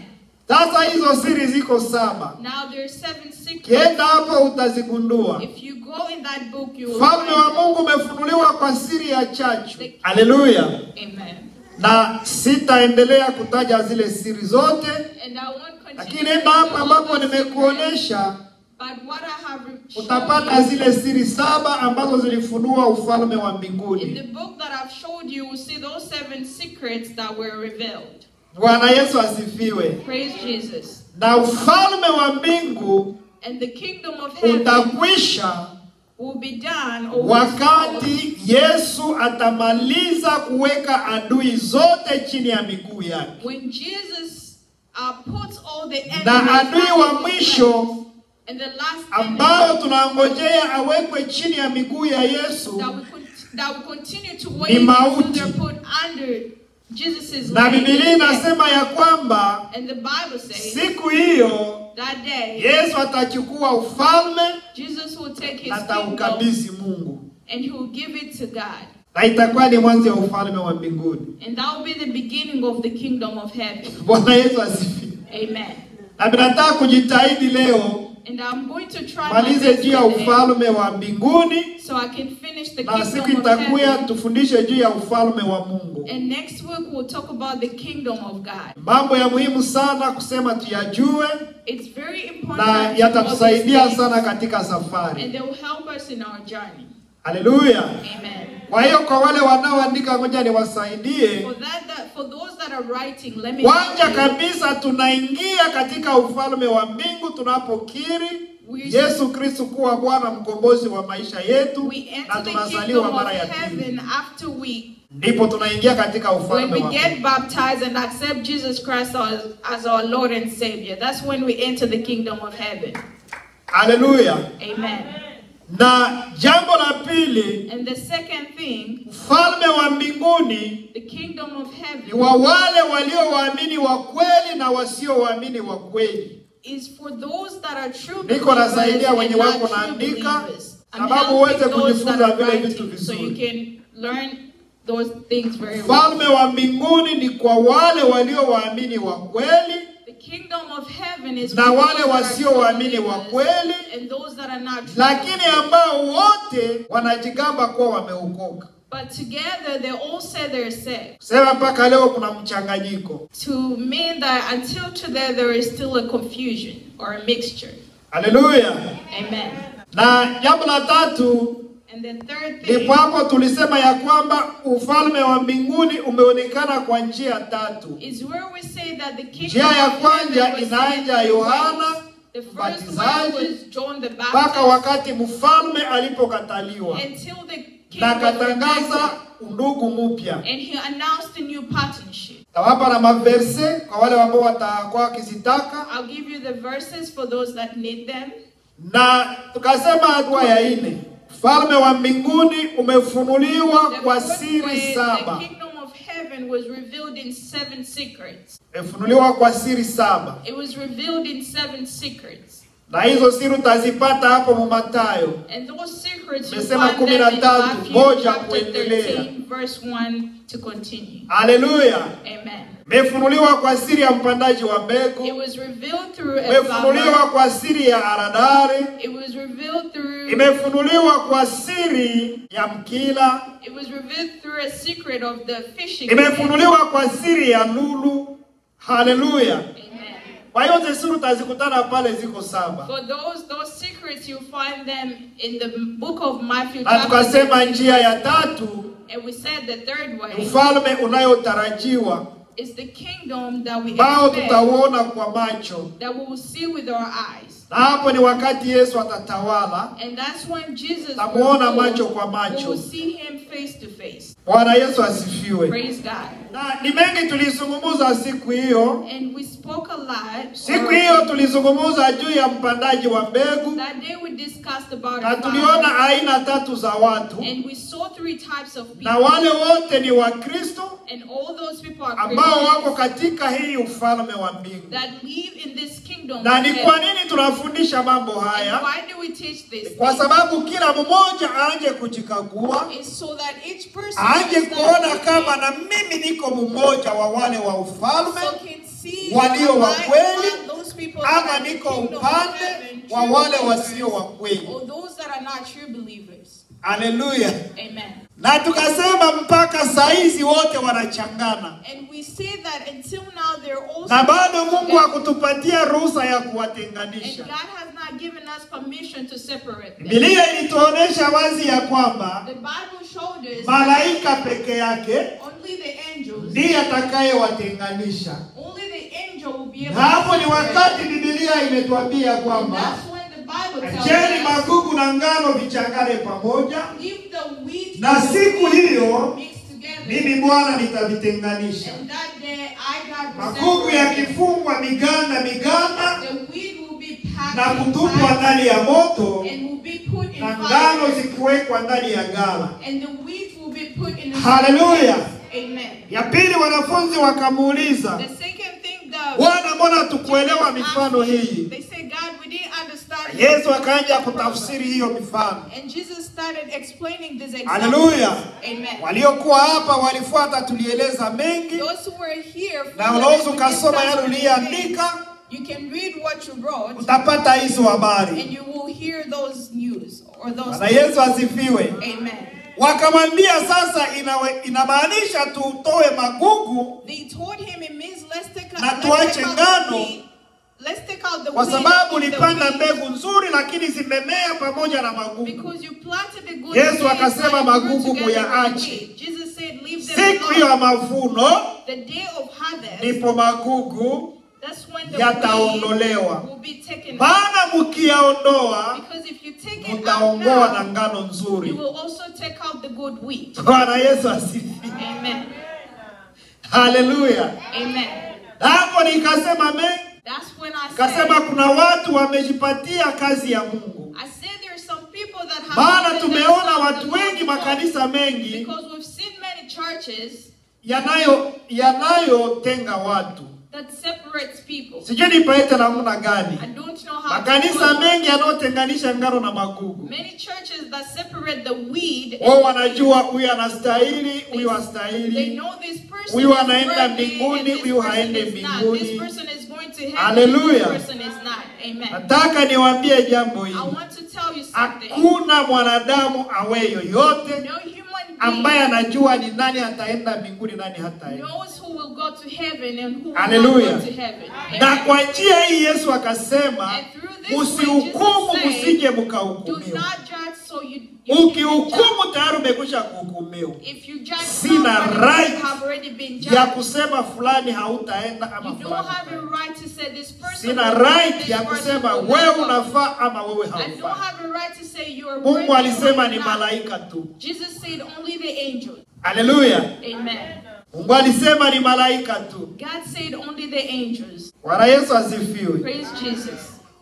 Speaker 1: Sasa hizo siri ziko saba.
Speaker 4: Now there are 7 secrets.
Speaker 1: Kienda hapo utazigundua.
Speaker 4: If you go in that book, you will
Speaker 1: Ufalme wa
Speaker 4: find them.
Speaker 1: Mungu umefunuliwa kwa siri ya chachu. Haleluya.
Speaker 4: Amen.
Speaker 1: Na sitaendelea kutaja zile siri zote,
Speaker 4: And I won't continue.
Speaker 1: lakini enda hapo ambapo nimekuonesha
Speaker 4: But what I have shown
Speaker 1: utapata
Speaker 4: you,
Speaker 1: zile siri 7 ambazo zilifunua ufalme wa
Speaker 4: in
Speaker 1: mbinguni.
Speaker 4: the book that I've showed you, you will see those 7 secrets that were revealed.
Speaker 1: Bwana Yesu asifiwe.
Speaker 4: Praise Jesus.
Speaker 1: Na ufalme wa mbingu
Speaker 4: And the kingdom of heaven
Speaker 1: utakwisha
Speaker 4: will be done or will
Speaker 1: wakati Yesu atamaliza kuweka adui zote chini ya miguu yake.
Speaker 4: when Jesus puts all the enemies
Speaker 1: Na adui wa
Speaker 4: under his
Speaker 1: mwisho
Speaker 4: legs, and the last
Speaker 1: ambao
Speaker 4: enemy
Speaker 1: tunangojea awekwe chini ya miguu ya Yesu
Speaker 4: that we continue to wait
Speaker 1: ni mauti.
Speaker 4: until they're put under Jesus's
Speaker 1: Na
Speaker 4: leg.
Speaker 1: Biblia inasema ya kwamba
Speaker 4: And the Bible says
Speaker 1: siku hiyo
Speaker 4: that day
Speaker 1: Yesu atachukua ufalme
Speaker 4: Jesus will take his
Speaker 1: na
Speaker 4: kingdom
Speaker 1: ataukabidhi Mungu,
Speaker 4: and he will give it to God.
Speaker 1: na itakuwa ni mwanzo wa ufalme wa mbinguni.
Speaker 4: And that will be the beginning of the kingdom of heaven.
Speaker 1: Bwana Yesu asifiwe.
Speaker 4: Amen.
Speaker 1: Na nataka kujitahidi leo
Speaker 4: And I'm going to try my
Speaker 1: malize
Speaker 4: best
Speaker 1: juu ya
Speaker 4: today
Speaker 1: ufalme wa mbinguni,
Speaker 4: so I can finish the
Speaker 1: na siku
Speaker 4: kingdom of
Speaker 1: itakuya
Speaker 4: heaven.
Speaker 1: tufundishe juu ya ufalme wa Mungu.
Speaker 4: And next week we'll talk about the kingdom of God.
Speaker 1: Mambo ya muhimu sana kusema tuyajue,
Speaker 4: It's very important
Speaker 1: na
Speaker 4: to know these
Speaker 1: yatatusaidia
Speaker 4: things,
Speaker 1: sana katika safari.
Speaker 4: and they will help us in our journey.
Speaker 1: Haleluya.
Speaker 4: Amen.
Speaker 1: Kwa hiyo kwa wale wanaoandika, ngoja niwasaidie.
Speaker 4: For those that are writing, let me
Speaker 1: Kwanza
Speaker 4: help you.
Speaker 1: kabisa tunaingia katika ufalme wa mbingu tunapokiri Yesu Kristo kuwa Bwana mkombozi wa maisha yetu,
Speaker 4: We
Speaker 1: na
Speaker 4: enter the
Speaker 1: tunazaliwa
Speaker 4: kingdom
Speaker 1: mara
Speaker 4: of
Speaker 1: ya pili.
Speaker 4: heaven after we
Speaker 1: Ndipo tunaingia katika
Speaker 4: when
Speaker 1: ufalme
Speaker 4: we
Speaker 1: wa
Speaker 4: get
Speaker 1: mbingu.
Speaker 4: baptized and accept Jesus Christ as our Lord and Savior. That's when we enter the kingdom of heaven.
Speaker 1: Haleluya.
Speaker 4: Amen.
Speaker 1: Na jambo la pili,
Speaker 4: And the second thing,
Speaker 1: ufalme wa mbinguni
Speaker 4: the kingdom of
Speaker 1: ni
Speaker 4: heaven
Speaker 1: wa wale waliowaamini wa kweli na wasiowaamini wa kweli.
Speaker 4: is for those that are true
Speaker 1: Niko
Speaker 4: believers
Speaker 1: nasaidia
Speaker 4: and
Speaker 1: wenye
Speaker 4: not
Speaker 1: wako
Speaker 4: true
Speaker 1: naandika,
Speaker 4: believers. I'm
Speaker 1: sababu uweze
Speaker 4: helping those that
Speaker 1: kujifunza
Speaker 4: are
Speaker 1: vile vitu
Speaker 4: writing so you
Speaker 1: vizuri.
Speaker 4: can learn those things very well.
Speaker 1: Ufalme wa mbinguni ni kwa wale waliowaamini wa kweli
Speaker 4: The kingdom of heaven is
Speaker 1: na
Speaker 4: for
Speaker 1: wale
Speaker 4: those that are true
Speaker 1: wasiowaamini wa
Speaker 4: believers
Speaker 1: kweli,
Speaker 4: and those that are not true
Speaker 1: lakini
Speaker 4: believers.
Speaker 1: ambao wote wanajigamba kuwa wameokoka.
Speaker 4: But together they all say they're saved.
Speaker 1: Sema mpaka leo kuna mchanganyiko.
Speaker 4: To mean that until today there is still a confusion or a mixture.
Speaker 1: Haleluya.
Speaker 4: Amen.
Speaker 1: Na jambo la tatu,
Speaker 4: And the third thing
Speaker 1: ndipo hapo tulisema ya kwamba ufalme wa mbinguni umeonekana kwa njia tatu.
Speaker 4: is where we say that the kingdom
Speaker 1: Njia ya
Speaker 4: of heaven
Speaker 1: kwanza
Speaker 4: was
Speaker 1: inaanza
Speaker 4: sent
Speaker 1: Yohana
Speaker 4: The first one
Speaker 1: Mbatizaji
Speaker 4: was John the
Speaker 1: mpaka
Speaker 4: Baptist
Speaker 1: wakati mfalme alipokataliwa
Speaker 4: until the king
Speaker 1: na
Speaker 4: was
Speaker 1: akatangaza
Speaker 4: rejected
Speaker 1: undugu mpya.
Speaker 4: and he announced a new partnership.
Speaker 1: Tawapa na maverse kwa wale ambao watakuwa wakizitaka.
Speaker 4: I'll give you the verses for those that need them.
Speaker 1: Na tukasema hatua ya nne, ufalme wa mbinguni umefunuliwa
Speaker 4: The
Speaker 1: kwa
Speaker 4: fourth
Speaker 1: siri
Speaker 4: way, the
Speaker 1: saba.
Speaker 4: kingdom of heaven was revealed in 7 secrets.
Speaker 1: Umefunuliwa kwa siri saba.
Speaker 4: It was revealed in 7 secrets.
Speaker 1: Na hizo siri utazipata hapo mu Mathayo.
Speaker 4: And those secrets you
Speaker 1: Nimesema
Speaker 4: find them in
Speaker 1: 13,
Speaker 4: Matthew
Speaker 1: moja
Speaker 4: chapter
Speaker 1: kuendelea.
Speaker 4: 13, verse 1 to continue.
Speaker 1: Haleluya.
Speaker 4: Amen.
Speaker 1: Imefunuliwa kwa siri ya mpandaji wa mbegu.
Speaker 4: It was revealed through a
Speaker 1: Imefunuliwa
Speaker 4: farmer.
Speaker 1: kwa siri ya haradali.
Speaker 4: It was revealed through
Speaker 1: Imefunuliwa kwa siri ya mkila.
Speaker 4: It was revealed through a secret of the fishing.
Speaker 1: Imefunuliwa kwa siri ya lulu. Haleluya.
Speaker 4: Amen.
Speaker 1: Kwa hiyo hizo siri utazikutana pale, ziko saba.
Speaker 4: For those secrets you find them in the book of Matthew
Speaker 1: Na
Speaker 4: chapter
Speaker 1: tukasema
Speaker 4: 13.
Speaker 1: njia ya tatu,
Speaker 4: And we said the third way
Speaker 1: ufalme unayotarajiwa
Speaker 4: is the kingdom that we
Speaker 1: ambao
Speaker 4: expect,
Speaker 1: tutauona kwa macho,
Speaker 4: that we will see with our eyes.
Speaker 1: na hapo ni wakati Yesu atatawala,
Speaker 4: And that's when Jesus will
Speaker 1: tamuona
Speaker 4: rule.
Speaker 1: macho kwa
Speaker 4: We
Speaker 1: macho.
Speaker 4: will see him face to face.
Speaker 1: Bwana Yesu asifiwe.
Speaker 4: Praise God.
Speaker 1: Na ni mengi tulizungumza siku hiyo.
Speaker 4: And we spoke a lot.
Speaker 1: Siku hiyo tulizungumza juu ya mpandaji wa mbegu,
Speaker 4: That day we discussed about
Speaker 1: na
Speaker 4: a
Speaker 1: tuliona
Speaker 4: farmer,
Speaker 1: aina tatu za watu,
Speaker 4: and we saw 3 types of
Speaker 1: na
Speaker 4: people.
Speaker 1: wale wote ni Wakristo
Speaker 4: And all those people are
Speaker 1: ambao wako
Speaker 4: Christians
Speaker 1: katika hii ufalme wa mbingu.
Speaker 4: that live in this kingdom
Speaker 1: Na
Speaker 4: of
Speaker 1: ni kwa
Speaker 4: heaven.
Speaker 1: nini tunafundisha mambo
Speaker 4: And
Speaker 1: haya?
Speaker 4: why do we teach this?
Speaker 1: Kwa sababu kila mmoja aanje kujikagua,
Speaker 4: Is so that each person
Speaker 1: aanje
Speaker 4: can start
Speaker 1: kuona
Speaker 4: looking,
Speaker 1: kama na mimi niko mmoja wa wale wa ufalme
Speaker 4: so can see
Speaker 1: walio
Speaker 4: am
Speaker 1: wa
Speaker 4: I
Speaker 1: kweli,
Speaker 4: among those people that
Speaker 1: ama
Speaker 4: are in the
Speaker 1: niko
Speaker 4: kingdom of
Speaker 1: upande
Speaker 4: heaven,
Speaker 1: wa
Speaker 4: true
Speaker 1: wale
Speaker 4: believers,
Speaker 1: wasio wa kweli.
Speaker 4: or those that are not true believers.
Speaker 1: Haleluya.
Speaker 4: Amen.
Speaker 1: Na tukasema mpaka saizi wote wanachangana.
Speaker 4: And we say that until now they're also
Speaker 1: Na bado Mungu
Speaker 4: together.
Speaker 1: hakutupatia ruhusa ya
Speaker 4: And
Speaker 1: kuwatenganisha.
Speaker 4: God has not given us permission to separate them.
Speaker 1: Biblia ilituonesha wazi ya kwamba
Speaker 4: The Bible showed us
Speaker 1: malaika peke yake
Speaker 4: only the angels,
Speaker 1: ndiye atakayewatenganisha.
Speaker 4: only the angel will be able
Speaker 1: Na hapo
Speaker 4: to
Speaker 1: ni
Speaker 4: separate.
Speaker 1: wakati Biblia imetuambia
Speaker 4: And
Speaker 1: kwamba
Speaker 4: that's when the Bible tells
Speaker 1: acheni
Speaker 4: us,
Speaker 1: magugu na ngano vichangane pamoja,
Speaker 4: leave the wheat
Speaker 1: na
Speaker 4: and the
Speaker 1: siku
Speaker 4: wheat
Speaker 1: hiyo
Speaker 4: mixed together.
Speaker 1: mimi Bwana nitavitenganisha.
Speaker 4: And that day I God will
Speaker 1: Magugu
Speaker 4: separate.
Speaker 1: yakifungwa miganda miganda
Speaker 4: The wheat will be packed
Speaker 1: na
Speaker 4: in
Speaker 1: kutupwa
Speaker 4: bags
Speaker 1: ndani ya moto,
Speaker 4: and will be put in
Speaker 1: na ngano
Speaker 4: fire.
Speaker 1: zikiwekwa ndani ya ghala.
Speaker 4: And the wheat will be put in the
Speaker 1: Hallelujah.
Speaker 4: Amen.
Speaker 1: Ya pili, wanafunzi wakamuuliza,
Speaker 4: The second thing the
Speaker 1: Bwana, mbona tukuelewa mifano hii?
Speaker 4: They say, God, we didn't understand.
Speaker 1: Yesu akaanza kutafsiri hiyo mifano.
Speaker 4: And Jesus started explaining this example.
Speaker 1: Haleluya.
Speaker 4: Amen.
Speaker 1: Waliokuwa hapa walifuata, tulieleza mengi,
Speaker 4: Those who were here,
Speaker 1: na unaweza ukasoma yale uliyoandika,
Speaker 4: you can read what you wrote
Speaker 1: utapata hizo habari.
Speaker 4: and you will hear those news or those.
Speaker 1: Bwana Yesu asifiwe.
Speaker 4: Amen.
Speaker 1: Wakamwambia sasa, inamaanisha tutoe magugu
Speaker 4: They told him it means let's take out,
Speaker 1: na
Speaker 4: let's
Speaker 1: tuache
Speaker 4: take out the
Speaker 1: ngano,
Speaker 4: wheat. Let's take out the
Speaker 1: kwa
Speaker 4: wheat
Speaker 1: sababu
Speaker 4: and the
Speaker 1: ulipanda
Speaker 4: wheat
Speaker 1: mbegu nzuri, lakini zimemea pamoja na magugu.
Speaker 4: because you planted the good
Speaker 1: Yesu
Speaker 4: seed,
Speaker 1: akasema
Speaker 4: but it grew
Speaker 1: magugu
Speaker 4: together with the
Speaker 1: muyaache.
Speaker 4: wheat. Jesus said, leave them
Speaker 1: Siku hiyo ya
Speaker 4: alone.
Speaker 1: mavuno
Speaker 4: The day of harvest,
Speaker 1: ndipo magugu
Speaker 4: that's when the
Speaker 1: yataondolewa.
Speaker 4: wheat will be taken out.
Speaker 1: Maana mkiyaondoa
Speaker 4: Because if you take it out
Speaker 1: mtaongoa na
Speaker 4: now,
Speaker 1: ngano
Speaker 4: you
Speaker 1: nzuri.
Speaker 4: will also take out the good wheat.
Speaker 1: Bwana Yesu asifiwe.
Speaker 4: Amen.
Speaker 1: Haleluya.
Speaker 4: Amen.
Speaker 1: Hapo nikasema mengi,
Speaker 4: That's when I
Speaker 1: kasema
Speaker 4: said,
Speaker 1: kuna watu wamejipatia kazi ya Mungu.
Speaker 4: I said there are some people that have
Speaker 1: Maana
Speaker 4: given
Speaker 1: tumeona
Speaker 4: themselves
Speaker 1: watu
Speaker 4: the
Speaker 1: wengi,
Speaker 4: Lord's
Speaker 1: makanisa mengi
Speaker 4: because we've seen many churches
Speaker 1: yanayotenga watu.
Speaker 4: that separates people.
Speaker 1: Sijui nipaite namna gani.
Speaker 4: I don't know how to
Speaker 1: Makanisa
Speaker 4: put it.
Speaker 1: mengi yanayotenganisha ngano na magugu.
Speaker 4: Many churches that separate the weed
Speaker 1: Wao
Speaker 4: and
Speaker 1: wanajua huyu anastahili, huyu
Speaker 4: they
Speaker 1: hastahili.
Speaker 4: know this person
Speaker 1: Huyu
Speaker 4: is
Speaker 1: anaenda
Speaker 4: worthy and
Speaker 1: mbinguni,
Speaker 4: this
Speaker 1: huyu
Speaker 4: person
Speaker 1: haende
Speaker 4: is not.
Speaker 1: mbinguni.
Speaker 4: This person is going to heaven,
Speaker 1: Hallelujah.
Speaker 4: this person is not. Amen.
Speaker 1: Nataka niwaambie jambo hili.
Speaker 4: I want to tell you something.
Speaker 1: Hakuna mwanadamu awe yoyote
Speaker 4: No human
Speaker 1: ambaye
Speaker 4: being
Speaker 1: anajua ni nani ataenda mbinguni, nani hataenda.
Speaker 4: knows who will go to heaven and who will
Speaker 1: Hallelujah.
Speaker 4: not go to heaven.
Speaker 1: Na
Speaker 4: Amen.
Speaker 1: kwa njia hii Yesu akasema,
Speaker 4: And through this way,
Speaker 1: msihukumu
Speaker 4: Jesus said,
Speaker 1: msije
Speaker 4: do
Speaker 1: mkahukumiwa.
Speaker 4: not judge so you can be
Speaker 1: Ukihukumu tayari umekwisha kuhukumiwa.
Speaker 4: judged. If you judge
Speaker 1: Sina
Speaker 4: someone,
Speaker 1: right
Speaker 4: you have already been
Speaker 1: ya
Speaker 4: judged.
Speaker 1: kusema fulani hautaenda ama
Speaker 4: You don't
Speaker 1: fulani
Speaker 4: have a
Speaker 1: utaenda.
Speaker 4: right to say this person
Speaker 1: Sina
Speaker 4: will go,
Speaker 1: right
Speaker 4: this
Speaker 1: ya
Speaker 4: person
Speaker 1: kusema
Speaker 4: will
Speaker 1: wewe
Speaker 4: not go.
Speaker 1: unafaa ama wewe
Speaker 4: I don't
Speaker 1: haufai.
Speaker 4: have a right to say you are
Speaker 1: Mungu
Speaker 4: worthy or
Speaker 1: alisema ni
Speaker 4: not.
Speaker 1: malaika tu.
Speaker 4: Jesus said only the angels.
Speaker 1: Haleluya.
Speaker 4: Amen.
Speaker 1: Mungu alisema ni malaika tu.
Speaker 4: God said only the angels.
Speaker 1: Bwana Yesu asifiwe.
Speaker 4: Praise Jesus.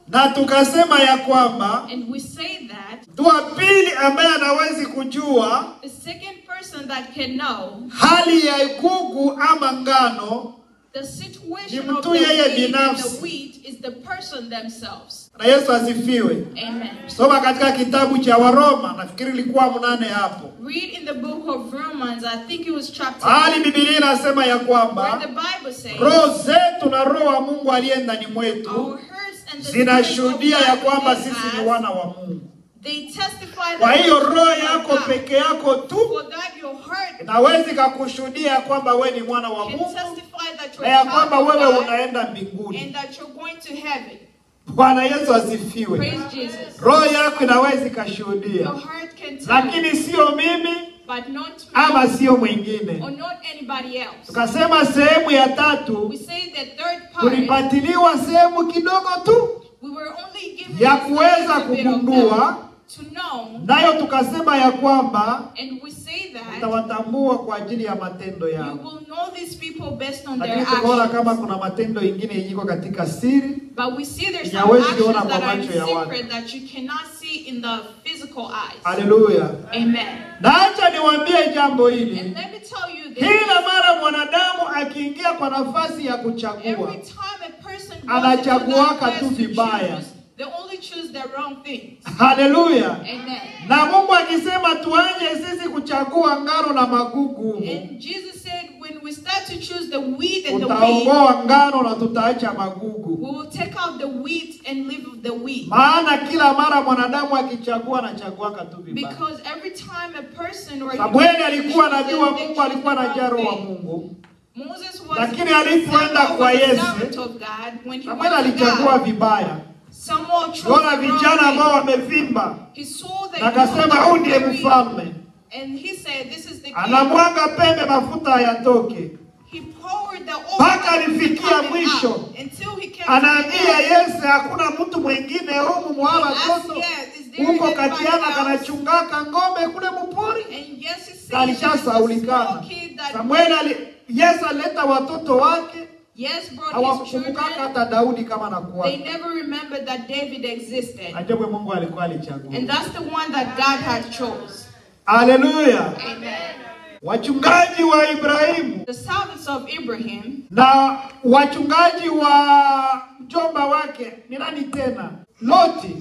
Speaker 1: Na tukasema ya kwamba
Speaker 4: And we say that
Speaker 1: mtu wa pili ambaye anawezi kujua
Speaker 4: the second person that can know
Speaker 1: hali ya ikugu ama ngano
Speaker 4: the situation
Speaker 1: Ni
Speaker 4: of
Speaker 1: mtu
Speaker 4: the
Speaker 1: yeye
Speaker 4: weed and the
Speaker 1: binafsi.
Speaker 4: wheat is the person themselves.
Speaker 1: Na Yesu asifiwe.
Speaker 4: Amen.
Speaker 1: Soma katika kitabu cha Waroma, nafikiri ilikuwa 8 hapo.
Speaker 4: Read in the book of Romans, I think it was chapter
Speaker 1: Hali Biblia inasema ya
Speaker 4: 8,
Speaker 1: kwamba
Speaker 4: where the Bible says
Speaker 1: roho zetu na roho wa Mungu aliye ndani mwetu
Speaker 4: our hearts and the spirit of
Speaker 1: zinashuhudia ya
Speaker 4: God
Speaker 1: kwamba
Speaker 4: within
Speaker 1: sisi ni
Speaker 4: us,
Speaker 1: wana wa Mungu.
Speaker 4: they testify
Speaker 1: Kwa
Speaker 4: that
Speaker 1: hiyo
Speaker 4: we are
Speaker 1: roho
Speaker 4: children of
Speaker 1: yako
Speaker 4: God.
Speaker 1: peke yako tu
Speaker 4: For God, your heart
Speaker 1: inaweza ikakushuhudia kwamba we ni mwana wa
Speaker 4: can
Speaker 1: Mungu
Speaker 4: testify that
Speaker 1: na
Speaker 4: you're
Speaker 1: ya
Speaker 4: a child
Speaker 1: kwamba
Speaker 4: of
Speaker 1: wewe
Speaker 4: God
Speaker 1: unaenda mbinguni.
Speaker 4: and that you're going to heaven.
Speaker 1: Bwana Yesu asifiwe.
Speaker 4: Praise Jesus.
Speaker 1: Roho yako inaweza ikashuhudia,
Speaker 4: Your heart can tell,
Speaker 1: lakini sio mimi
Speaker 4: but not me
Speaker 1: ama sio mwingine.
Speaker 4: or not anybody else.
Speaker 1: Tukasema sehemu ya tatu
Speaker 4: We say the third part,
Speaker 1: tulipatiliwa sehemu kidogo tu
Speaker 4: we were only given
Speaker 1: ya
Speaker 4: just a
Speaker 1: kuweza
Speaker 4: little bit of
Speaker 1: kugundua,
Speaker 4: that to know,
Speaker 1: nayo tukasema ya kwamba
Speaker 4: and we say that
Speaker 1: tutawatambua kwa ajili ya matendo
Speaker 4: you
Speaker 1: yao.
Speaker 4: will know these people based on their
Speaker 1: Lakini tukaona
Speaker 4: actions.
Speaker 1: kama kuna matendo ingine iko katika siri,
Speaker 4: But we see there's some
Speaker 1: Hawezi
Speaker 4: actions
Speaker 1: ona kwa
Speaker 4: that are in
Speaker 1: macho ya watu.
Speaker 4: secret that you cannot see in the physical eyes.
Speaker 1: Haleluya.
Speaker 4: Amen.
Speaker 1: Na acha niwaambie jambo hili,
Speaker 4: And let me tell you this.
Speaker 1: kila mara mwanadamu akiingia kwa nafasi ya kuchagua,
Speaker 4: Every time a person goes into
Speaker 1: Anachaguaka
Speaker 4: that
Speaker 1: tu
Speaker 4: place to
Speaker 1: vibaya.
Speaker 4: choose, they only choose the wrong things.
Speaker 1: Haleluya.
Speaker 4: Amen.
Speaker 1: Na Mungu akisema tuanje sisi kuchagua ngano na magugu,
Speaker 4: And Jesus said when we start to choose the weed and the wheat,
Speaker 1: tutaongoa ngano na tutaacha magugu.
Speaker 4: we will take out the wheat and leave the wheat.
Speaker 1: Maana kila mara mwanadamu akichagua anachaguaka tu vibaya.
Speaker 4: Because every time a person or a
Speaker 1: Samueli alikuwa
Speaker 4: human
Speaker 1: nabii wa
Speaker 4: chooses, they
Speaker 1: Mungu,
Speaker 4: choose
Speaker 1: alikuwa
Speaker 4: the
Speaker 1: na jaro
Speaker 4: wrong
Speaker 1: wa
Speaker 4: thing.
Speaker 1: Mungu.
Speaker 4: Moses was
Speaker 1: Lakini alipoenda
Speaker 4: Samuel
Speaker 1: kwa
Speaker 4: was a
Speaker 1: Yese,
Speaker 4: servant of God. When he
Speaker 1: Samueli
Speaker 4: went to
Speaker 1: alichagua
Speaker 4: God,
Speaker 1: vibaya.
Speaker 4: Samuel chose
Speaker 1: Ona
Speaker 4: the
Speaker 1: vijana
Speaker 4: wrong
Speaker 1: ambao
Speaker 4: thing.
Speaker 1: wamevimba
Speaker 4: He saw the
Speaker 1: na akasema
Speaker 4: youth
Speaker 1: huyu ndiye
Speaker 4: very-
Speaker 1: mfalme.
Speaker 4: And he said, this is the king.
Speaker 1: Anamwaga pembe mafuta hayatoke.
Speaker 4: He poured the oil
Speaker 1: Mpaka alifikia
Speaker 4: coming
Speaker 1: mwisho.
Speaker 4: out until he came to the
Speaker 1: Anaambia
Speaker 4: end.
Speaker 1: Yese, hakuna mtu mwingine humu
Speaker 4: He
Speaker 1: mwala
Speaker 4: asked,
Speaker 1: watoto
Speaker 4: yes, is there
Speaker 1: huko
Speaker 4: anybody
Speaker 1: katiana
Speaker 4: else?
Speaker 1: kanachungaka ng'ombe kule mpori.
Speaker 4: And yes, he said,
Speaker 1: Na
Speaker 4: there is a
Speaker 1: alishasaulikana.
Speaker 4: small kid that
Speaker 1: Samueli Yese alileta watoto wake,
Speaker 4: yes brought his
Speaker 1: hawakukumbukaka
Speaker 4: children.
Speaker 1: hata Daudi kama anakuwa.
Speaker 4: They never remembered that David existed.
Speaker 1: Ajabu Mungu alikuwa alichagua.
Speaker 4: And that's the one that God had chose.
Speaker 1: Haleluya.
Speaker 4: Amen.
Speaker 1: Wachungaji wa Ibrahimu
Speaker 4: The servants of Abraham
Speaker 1: na wachungaji wa mjomba wake ni nani tena? Loti.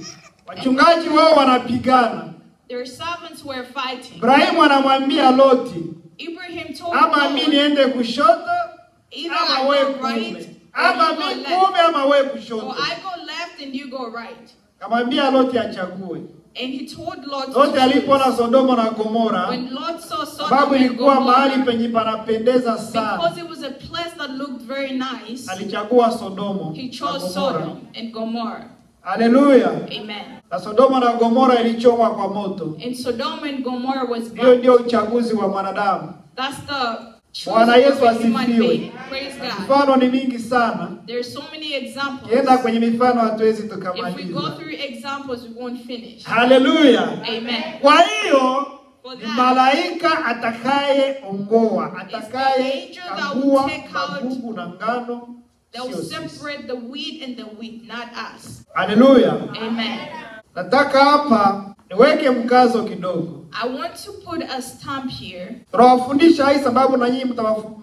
Speaker 1: Wachungaji wao wanapigana.
Speaker 4: their servants were fighting.
Speaker 1: Ibrahimu anamwambia Loti,
Speaker 4: Abraham told
Speaker 1: ama mimi
Speaker 4: Lot,
Speaker 1: niende kushoto
Speaker 4: either
Speaker 1: ama
Speaker 4: I
Speaker 1: wewe
Speaker 4: go
Speaker 1: kuume,
Speaker 4: right or
Speaker 1: ama
Speaker 4: you go
Speaker 1: mimi
Speaker 4: left.
Speaker 1: kuume ama wewe
Speaker 4: Or
Speaker 1: kushoto.
Speaker 4: I go left and you go right.
Speaker 1: Kamwambia Loti achague.
Speaker 4: And he told Lot to
Speaker 1: Loti alipoona
Speaker 4: choose.
Speaker 1: Sodoma na Gomora,
Speaker 4: When Lot saw Sodom
Speaker 1: sababu
Speaker 4: and
Speaker 1: ilikuwa mahali
Speaker 4: Gomorrah,
Speaker 1: penye panapendeza sana,
Speaker 4: because it was a place that looked very nice,
Speaker 1: alichagua Sodomo
Speaker 4: he
Speaker 1: na
Speaker 4: chose
Speaker 1: Gomora.
Speaker 4: Sodom and Gomorrah.
Speaker 1: Haleluya.
Speaker 4: Amen.
Speaker 1: Na Sodoma na Gomora ilichomwa kwa moto.
Speaker 4: And Sodom and Gomorrah was
Speaker 1: Hiyo
Speaker 4: burnt.
Speaker 1: ndio uchaguzi wa mwanadamu.
Speaker 4: That's the choosing
Speaker 1: Bwana Yesu
Speaker 4: of a human
Speaker 1: asifiwe.
Speaker 4: being. Praise God.
Speaker 1: Mifano ni mingi sana.
Speaker 4: There's so many examples.
Speaker 1: Kienda kwenye mifano hatuwezi
Speaker 4: If we go
Speaker 1: tukamaliza.
Speaker 4: through examples, we won't finish.
Speaker 1: Haleluya.
Speaker 4: Amen.
Speaker 1: Kwa hiyo
Speaker 4: For
Speaker 1: ni
Speaker 4: that,
Speaker 1: malaika atakayeongoa,
Speaker 4: angel that will
Speaker 1: atakayekagua
Speaker 4: take out-
Speaker 1: magugu na ngano,
Speaker 4: they will
Speaker 1: sio sisi.
Speaker 4: separate the wheat and the wheat, not us.
Speaker 1: Haleluya.
Speaker 4: Amen.
Speaker 1: Nataka hapa niweke mkazo kidogo.
Speaker 4: I want to put a stamp here.
Speaker 1: Tunawafundisha hii sababu na nyinyi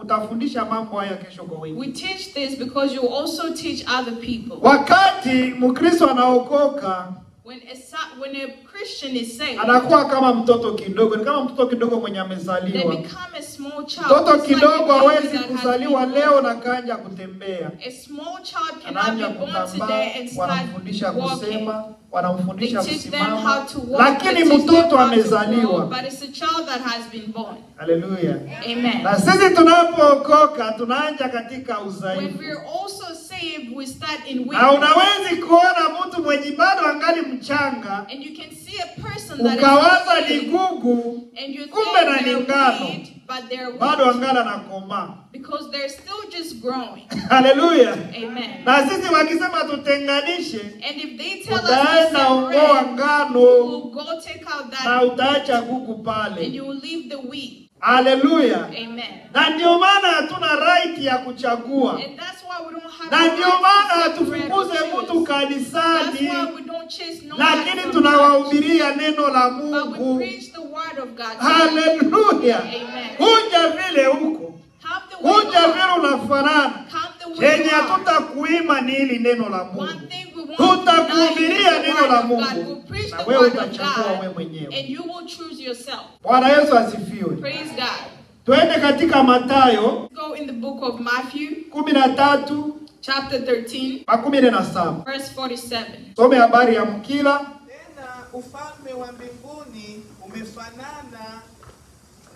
Speaker 1: mtafundisha mambo haya kesho kwa wingi.
Speaker 4: We teach this because you also teach other people.
Speaker 1: Wakati Mkristo anaokoka
Speaker 4: When a Christian is saved,
Speaker 1: anakuwa kama mtoto kidogo, ni kama mtoto kidogo mwenye
Speaker 4: they
Speaker 1: amezaliwa.
Speaker 4: become a small child.
Speaker 1: Mtoto
Speaker 4: Just like a
Speaker 1: kidogo
Speaker 4: baby
Speaker 1: hawezi
Speaker 4: that has
Speaker 1: kuzaliwa
Speaker 4: been
Speaker 1: leo
Speaker 4: born.
Speaker 1: na kanja kutembea.
Speaker 4: A small child cannot
Speaker 1: Anaanza
Speaker 4: be born
Speaker 1: kutambaa,
Speaker 4: today and start
Speaker 1: wanamfundisha
Speaker 4: walking.
Speaker 1: kusema, wanamfundisha
Speaker 4: They teach them how
Speaker 1: kusimama,
Speaker 4: to walk.
Speaker 1: lakini
Speaker 4: They teach them
Speaker 1: mtoto
Speaker 4: how to grow,
Speaker 1: amezaliwa.
Speaker 4: but it's a child that has been born.
Speaker 1: Haleluya!
Speaker 4: Amen.
Speaker 1: Na sisi tunapookoka tunaanza katika
Speaker 4: When
Speaker 1: udhaifu,
Speaker 4: we're also saved, we start in
Speaker 1: na
Speaker 4: weakness.
Speaker 1: unawezi kuona mtu mwenye bado angali mchanga
Speaker 4: And you can see a person that
Speaker 1: ukawaza
Speaker 4: is
Speaker 1: ni
Speaker 4: saved,
Speaker 1: gugu,
Speaker 4: and you
Speaker 1: kumbe na
Speaker 4: think
Speaker 1: ni
Speaker 4: they're
Speaker 1: ngano,
Speaker 4: weak, but they're
Speaker 1: bado
Speaker 4: weak
Speaker 1: angala nakomaa.
Speaker 4: because they're still just growing.
Speaker 1: Haleluya!
Speaker 4: Amen.
Speaker 1: Na sisi wakisema tutenganishe,
Speaker 4: And if they tell us to
Speaker 1: utaenda ongoa
Speaker 4: separate, you
Speaker 1: ngano
Speaker 4: will go take out
Speaker 1: na
Speaker 4: that
Speaker 1: utaacha gugu
Speaker 4: and
Speaker 1: pale.
Speaker 4: you will leave the wheat.
Speaker 1: Haleluya!
Speaker 4: Amen.
Speaker 1: Na ndio maana hatuna right ya kuchagua,
Speaker 4: And that's why we don't have
Speaker 1: na
Speaker 4: the
Speaker 1: ndio
Speaker 4: right
Speaker 1: maana
Speaker 4: to separate or
Speaker 1: hatufukuze mtu
Speaker 4: choose. That's
Speaker 1: kanisani,
Speaker 4: why we don't chase no one
Speaker 1: lakini
Speaker 4: from church,
Speaker 1: tunawahubiria neno la
Speaker 4: but we
Speaker 1: Mungu.
Speaker 4: preach the word of God to them.
Speaker 1: Haleluya!
Speaker 4: Amen.
Speaker 1: Kuja vile huko,
Speaker 4: Come the way you
Speaker 1: kuja
Speaker 4: are.
Speaker 1: vile unafanana,
Speaker 4: Come the way
Speaker 1: chenye
Speaker 4: you are.
Speaker 1: hatutakuima ni hili neno la
Speaker 4: One
Speaker 1: Mungu.
Speaker 4: thing we want to deny is
Speaker 1: Tutakuhubiria
Speaker 4: the
Speaker 1: neno
Speaker 4: word
Speaker 1: la
Speaker 4: of God.
Speaker 1: Mungu
Speaker 4: We'll preach
Speaker 1: na
Speaker 4: the
Speaker 1: wewe
Speaker 4: word of
Speaker 1: utachagua wewe
Speaker 4: God
Speaker 1: mwenyewe.
Speaker 4: and you will choose yourself.
Speaker 1: Bwana Yesu asifiwe.
Speaker 4: Praise God.
Speaker 1: Twende katika Mathayo
Speaker 4: Go in the book of Matthew,
Speaker 1: 13
Speaker 4: chapter 13,
Speaker 1: 47.
Speaker 4: verse 47.
Speaker 1: Some habari ya mkila.
Speaker 5: Tena ufalme wa mbinguni umefanana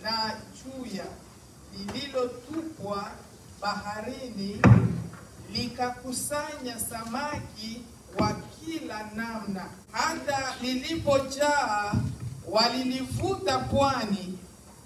Speaker 5: na chuya lililotupwa baharini likakusanya samaki wa kila namna. Hata lilipojaa walilivuta pwani,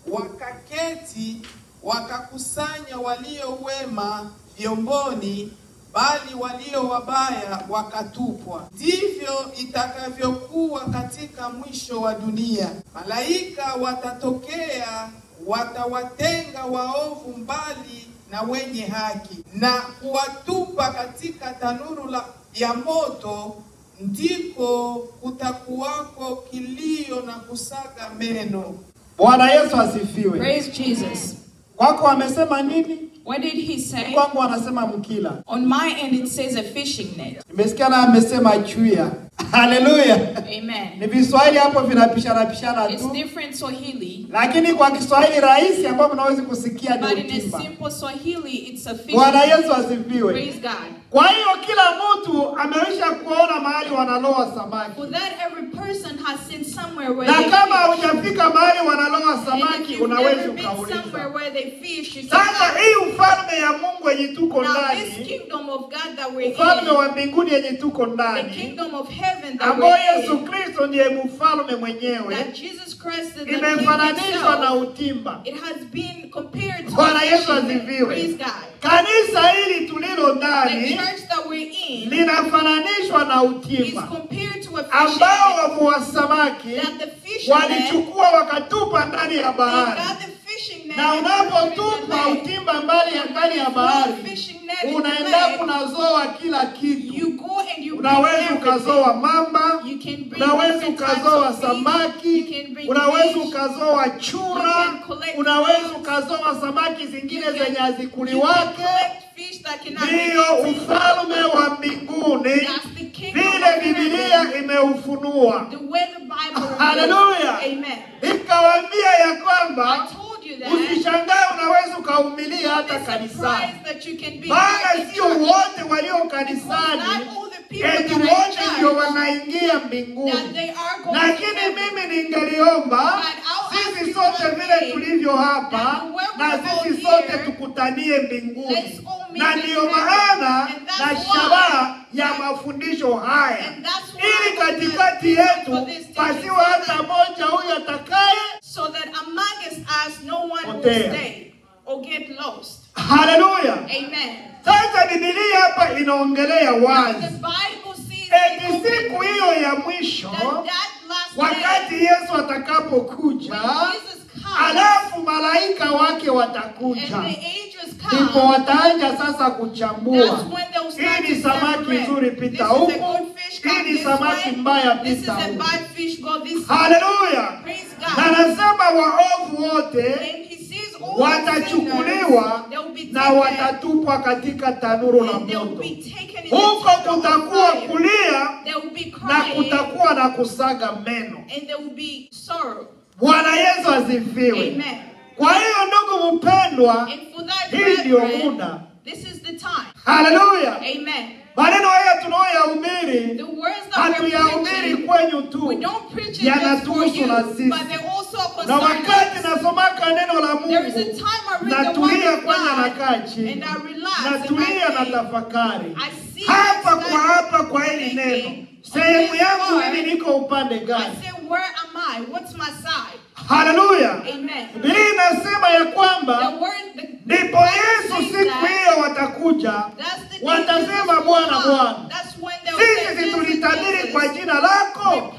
Speaker 5: wakaketi wakakusanya walio wema vyomboni, bali walio wabaya wakatupwa. Ndivyo itakavyokuwa katika mwisho wa dunia. Malaika watatokea, watawatenga waovu mbali na wenye haki, na kuwatupa katika tanuru ya moto. Ndiko kutakuwako kilio na kusaga meno.
Speaker 1: Bwana Yesu asifiwe.
Speaker 4: Praise Jesus.
Speaker 1: Kwako amesema nini?
Speaker 4: What did he say?
Speaker 1: Kwangu wanasema mkila.
Speaker 4: On my end it says a fishing net.
Speaker 1: Nimesikia na amesema chuya. Hallelujah.
Speaker 4: Amen.
Speaker 1: Ni Kiswahili hapo vinapishana pishana
Speaker 4: It's
Speaker 1: tu.
Speaker 4: different Swahili.
Speaker 1: Lakini kwa Kiswahili rahisi ambapo mnaweza kusikia ni
Speaker 4: But in a
Speaker 1: utimba.
Speaker 4: simple Swahili it's a fishing
Speaker 1: Bwana
Speaker 4: net.
Speaker 1: Yesu asifiwe.
Speaker 4: Praise God.
Speaker 1: Kwa hiyo kila mtu ameisha kuona mahali wanaloa samaki.
Speaker 4: For that every person has seen somewhere where
Speaker 1: Na
Speaker 4: they
Speaker 1: kama
Speaker 4: fish.
Speaker 1: hujafika mahali wanaloa
Speaker 4: And if
Speaker 1: samaki
Speaker 4: you've
Speaker 1: unaweza
Speaker 4: never been somewhere
Speaker 1: ukauliza.
Speaker 4: where they fish, you can
Speaker 1: Sasa
Speaker 4: ask.
Speaker 1: hii ufalme ya Mungu yenye tuko
Speaker 4: Now this
Speaker 1: ndani,
Speaker 4: kingdom of God that we're
Speaker 1: ufalme
Speaker 4: in,
Speaker 1: wa mbinguni yenye tuko
Speaker 4: the
Speaker 1: ndani,
Speaker 4: kingdom of heaven that
Speaker 1: ambao
Speaker 4: we're
Speaker 1: Yesu
Speaker 4: in,
Speaker 1: Kristo ndiye mfalme mwenyewe,
Speaker 4: that Jesus Christ is the King
Speaker 1: imefananishwa na
Speaker 4: himself,
Speaker 1: utimba.
Speaker 4: it has been compared to
Speaker 1: Bwana
Speaker 4: a
Speaker 1: Yesu
Speaker 4: fishing net.
Speaker 1: asifiwe.
Speaker 4: Praise God.
Speaker 1: Kanisa hili tulilo
Speaker 4: The
Speaker 1: ndani
Speaker 4: church that we're in
Speaker 1: linafananishwa na
Speaker 4: is
Speaker 1: utimba
Speaker 4: compared to a fishing
Speaker 1: ambao
Speaker 4: net
Speaker 1: wavua samaki
Speaker 4: that the fishermen,
Speaker 1: walichukua wakatupa ndani ya
Speaker 4: they
Speaker 1: bahari.
Speaker 4: got the fishing net
Speaker 1: Na
Speaker 4: and put it in the
Speaker 1: unapotupa
Speaker 4: lake.
Speaker 1: utimba mbali ya ndani ya
Speaker 4: Throw the
Speaker 1: bahari,
Speaker 4: fishing net in the
Speaker 1: unaenda
Speaker 4: lake,
Speaker 1: kunazoa kila kitu.
Speaker 4: you go and you bring
Speaker 1: Unaweza
Speaker 4: everything.
Speaker 1: ukazoa mamba,
Speaker 4: You can bring
Speaker 1: unaweza
Speaker 4: different types
Speaker 1: ukazoa
Speaker 4: of fish. You
Speaker 1: samaki,
Speaker 4: can bring
Speaker 1: unaweza
Speaker 4: fish.
Speaker 1: ukazoa chura,
Speaker 4: You can collect
Speaker 1: unaweza
Speaker 4: frogs.
Speaker 1: ukazoa samaki zingine
Speaker 4: You can-
Speaker 1: zenye
Speaker 4: You can
Speaker 1: hazikuliwake.
Speaker 4: collect fish that cannot be
Speaker 1: Ndiyo
Speaker 4: eaten.
Speaker 1: ufalme wa mbinguni
Speaker 4: That's the kingdom
Speaker 1: vile
Speaker 4: of
Speaker 1: Biblia
Speaker 4: heaven.
Speaker 1: imeufunua.
Speaker 4: The way the Bible reveals.
Speaker 1: Hallelujah.
Speaker 4: Amen.
Speaker 1: Nikawaambia ya
Speaker 4: I
Speaker 1: kwamba
Speaker 4: told you that.
Speaker 1: usishangae, unaweza ukaumilia
Speaker 4: Don't
Speaker 1: hata
Speaker 4: be
Speaker 1: kanisani,
Speaker 4: surprised that you can be
Speaker 1: maana
Speaker 4: here in
Speaker 1: sio
Speaker 4: church.
Speaker 1: wote walio
Speaker 4: Because
Speaker 1: kanisani
Speaker 4: not all the people
Speaker 1: eti
Speaker 4: that are in
Speaker 1: wote ndio
Speaker 4: church
Speaker 1: wanaingia
Speaker 4: that
Speaker 1: mbinguni.
Speaker 4: they are going to
Speaker 1: Lakini
Speaker 4: heaven.
Speaker 1: mimi ningeliomba
Speaker 4: But I'll ask
Speaker 1: sisi
Speaker 4: you
Speaker 1: sote
Speaker 4: one
Speaker 1: vile
Speaker 4: thing,
Speaker 1: tulivyo hapa
Speaker 4: that the way
Speaker 1: na
Speaker 4: we're all
Speaker 1: sisi sote
Speaker 4: here,
Speaker 1: tukutanie mbinguni,
Speaker 4: let's all meet
Speaker 1: na
Speaker 4: in
Speaker 1: ndiyo
Speaker 4: heaven.
Speaker 1: maana
Speaker 4: And that's
Speaker 1: na
Speaker 4: why-
Speaker 1: shabaha ya mafundisho haya,
Speaker 4: And that's why
Speaker 1: ili
Speaker 4: the
Speaker 1: katikati
Speaker 4: reason
Speaker 1: yetu
Speaker 4: for this teaching
Speaker 1: pasiwe hata moja huyu atakaye.
Speaker 4: So that amongst us no one will
Speaker 1: Potea.
Speaker 4: stay or get lost.
Speaker 1: Haleluya!
Speaker 4: Amen.
Speaker 1: Sasa Biblia hapa inaongelea
Speaker 4: Now the
Speaker 1: wazi
Speaker 4: Bible sees
Speaker 1: eti
Speaker 4: it openly
Speaker 1: siku hiyo ya mwisho,
Speaker 4: that last
Speaker 1: wakati
Speaker 4: day,
Speaker 1: Yesu atakapokuja,
Speaker 4: when Jesus comes
Speaker 1: alafu malaika wake
Speaker 4: and
Speaker 1: watakuja,
Speaker 4: the angels
Speaker 1: ndipo
Speaker 4: come,
Speaker 1: wataanja sasa kuchambua.
Speaker 4: that's when they'll start
Speaker 1: Hii ni
Speaker 4: to
Speaker 1: samaki
Speaker 4: separate.
Speaker 1: nzuri,
Speaker 4: This
Speaker 1: pita
Speaker 4: is a
Speaker 1: huku.
Speaker 4: good fish,
Speaker 1: Hii
Speaker 4: come
Speaker 1: ni
Speaker 4: this
Speaker 1: samaki
Speaker 4: way.
Speaker 1: mbaya,
Speaker 4: This is
Speaker 1: pita
Speaker 4: a
Speaker 1: huku.
Speaker 4: bad fish, go this way.
Speaker 1: Haleluya!
Speaker 4: Praise
Speaker 1: Na
Speaker 4: God.
Speaker 1: anasema waovu wote
Speaker 4: And he sees all the
Speaker 1: watachukuliwa
Speaker 4: sinners, they'll be
Speaker 1: na
Speaker 4: taken
Speaker 1: watatupwa katika tanuru la
Speaker 4: and they'll
Speaker 1: moto.
Speaker 4: be taken in the
Speaker 1: Huko
Speaker 4: tanur of
Speaker 1: kutakuwa
Speaker 4: fire.
Speaker 1: kulia
Speaker 4: There will be
Speaker 1: na
Speaker 4: crying
Speaker 1: kutakuwa na kusaga meno.
Speaker 4: and there will be sorrow.
Speaker 1: Bwana Yesu asifiwe.
Speaker 4: Amen.
Speaker 1: Kwa hiyo ndugu mpendwa,
Speaker 4: And for that,
Speaker 1: hii ndiyo
Speaker 4: brethren,
Speaker 1: muda.
Speaker 4: this is the time.
Speaker 1: Haleluya!
Speaker 4: Amen.
Speaker 1: Maneno haya tunayoyahubiri
Speaker 4: The words that we're
Speaker 1: hatuyahubiri
Speaker 4: preaching,
Speaker 1: kwenyu tu,
Speaker 4: we don't preach it just for
Speaker 1: yanatuhusu
Speaker 4: you,
Speaker 1: na sisi.
Speaker 4: but they also
Speaker 1: Na
Speaker 4: concern
Speaker 1: wakati
Speaker 4: us.
Speaker 1: nasomaka neno la
Speaker 4: There is a
Speaker 1: Mungu,
Speaker 4: time I read the word
Speaker 1: natulia
Speaker 4: of
Speaker 1: kwanza,
Speaker 4: God
Speaker 1: nakaa chini,
Speaker 4: and I relax and
Speaker 1: natulia
Speaker 4: I
Speaker 1: na
Speaker 4: think,
Speaker 1: tafakari
Speaker 4: I see
Speaker 1: hapa
Speaker 4: this
Speaker 1: kwa hapa kwa hili
Speaker 4: thinking,
Speaker 1: neno,
Speaker 4: on
Speaker 1: sehemu
Speaker 4: this
Speaker 1: yangu
Speaker 4: part,
Speaker 1: mimi niko upande
Speaker 4: I
Speaker 1: gani?
Speaker 4: say, where am I? What's my side?
Speaker 1: Haleluya!
Speaker 4: Amen.
Speaker 1: Biblia inasema ya kwamba
Speaker 4: The word, the
Speaker 1: ndipo Yesu
Speaker 4: says
Speaker 1: siku
Speaker 4: that,
Speaker 1: hiyo watakuja
Speaker 4: that's the day
Speaker 1: watasema,
Speaker 4: Jesus will
Speaker 1: Bwana,
Speaker 4: come.
Speaker 1: Bwana,
Speaker 4: That's when they'll say,
Speaker 1: sisi si
Speaker 4: Jesus,
Speaker 1: tulitabiri
Speaker 4: Jesus.
Speaker 1: kwa jina lako,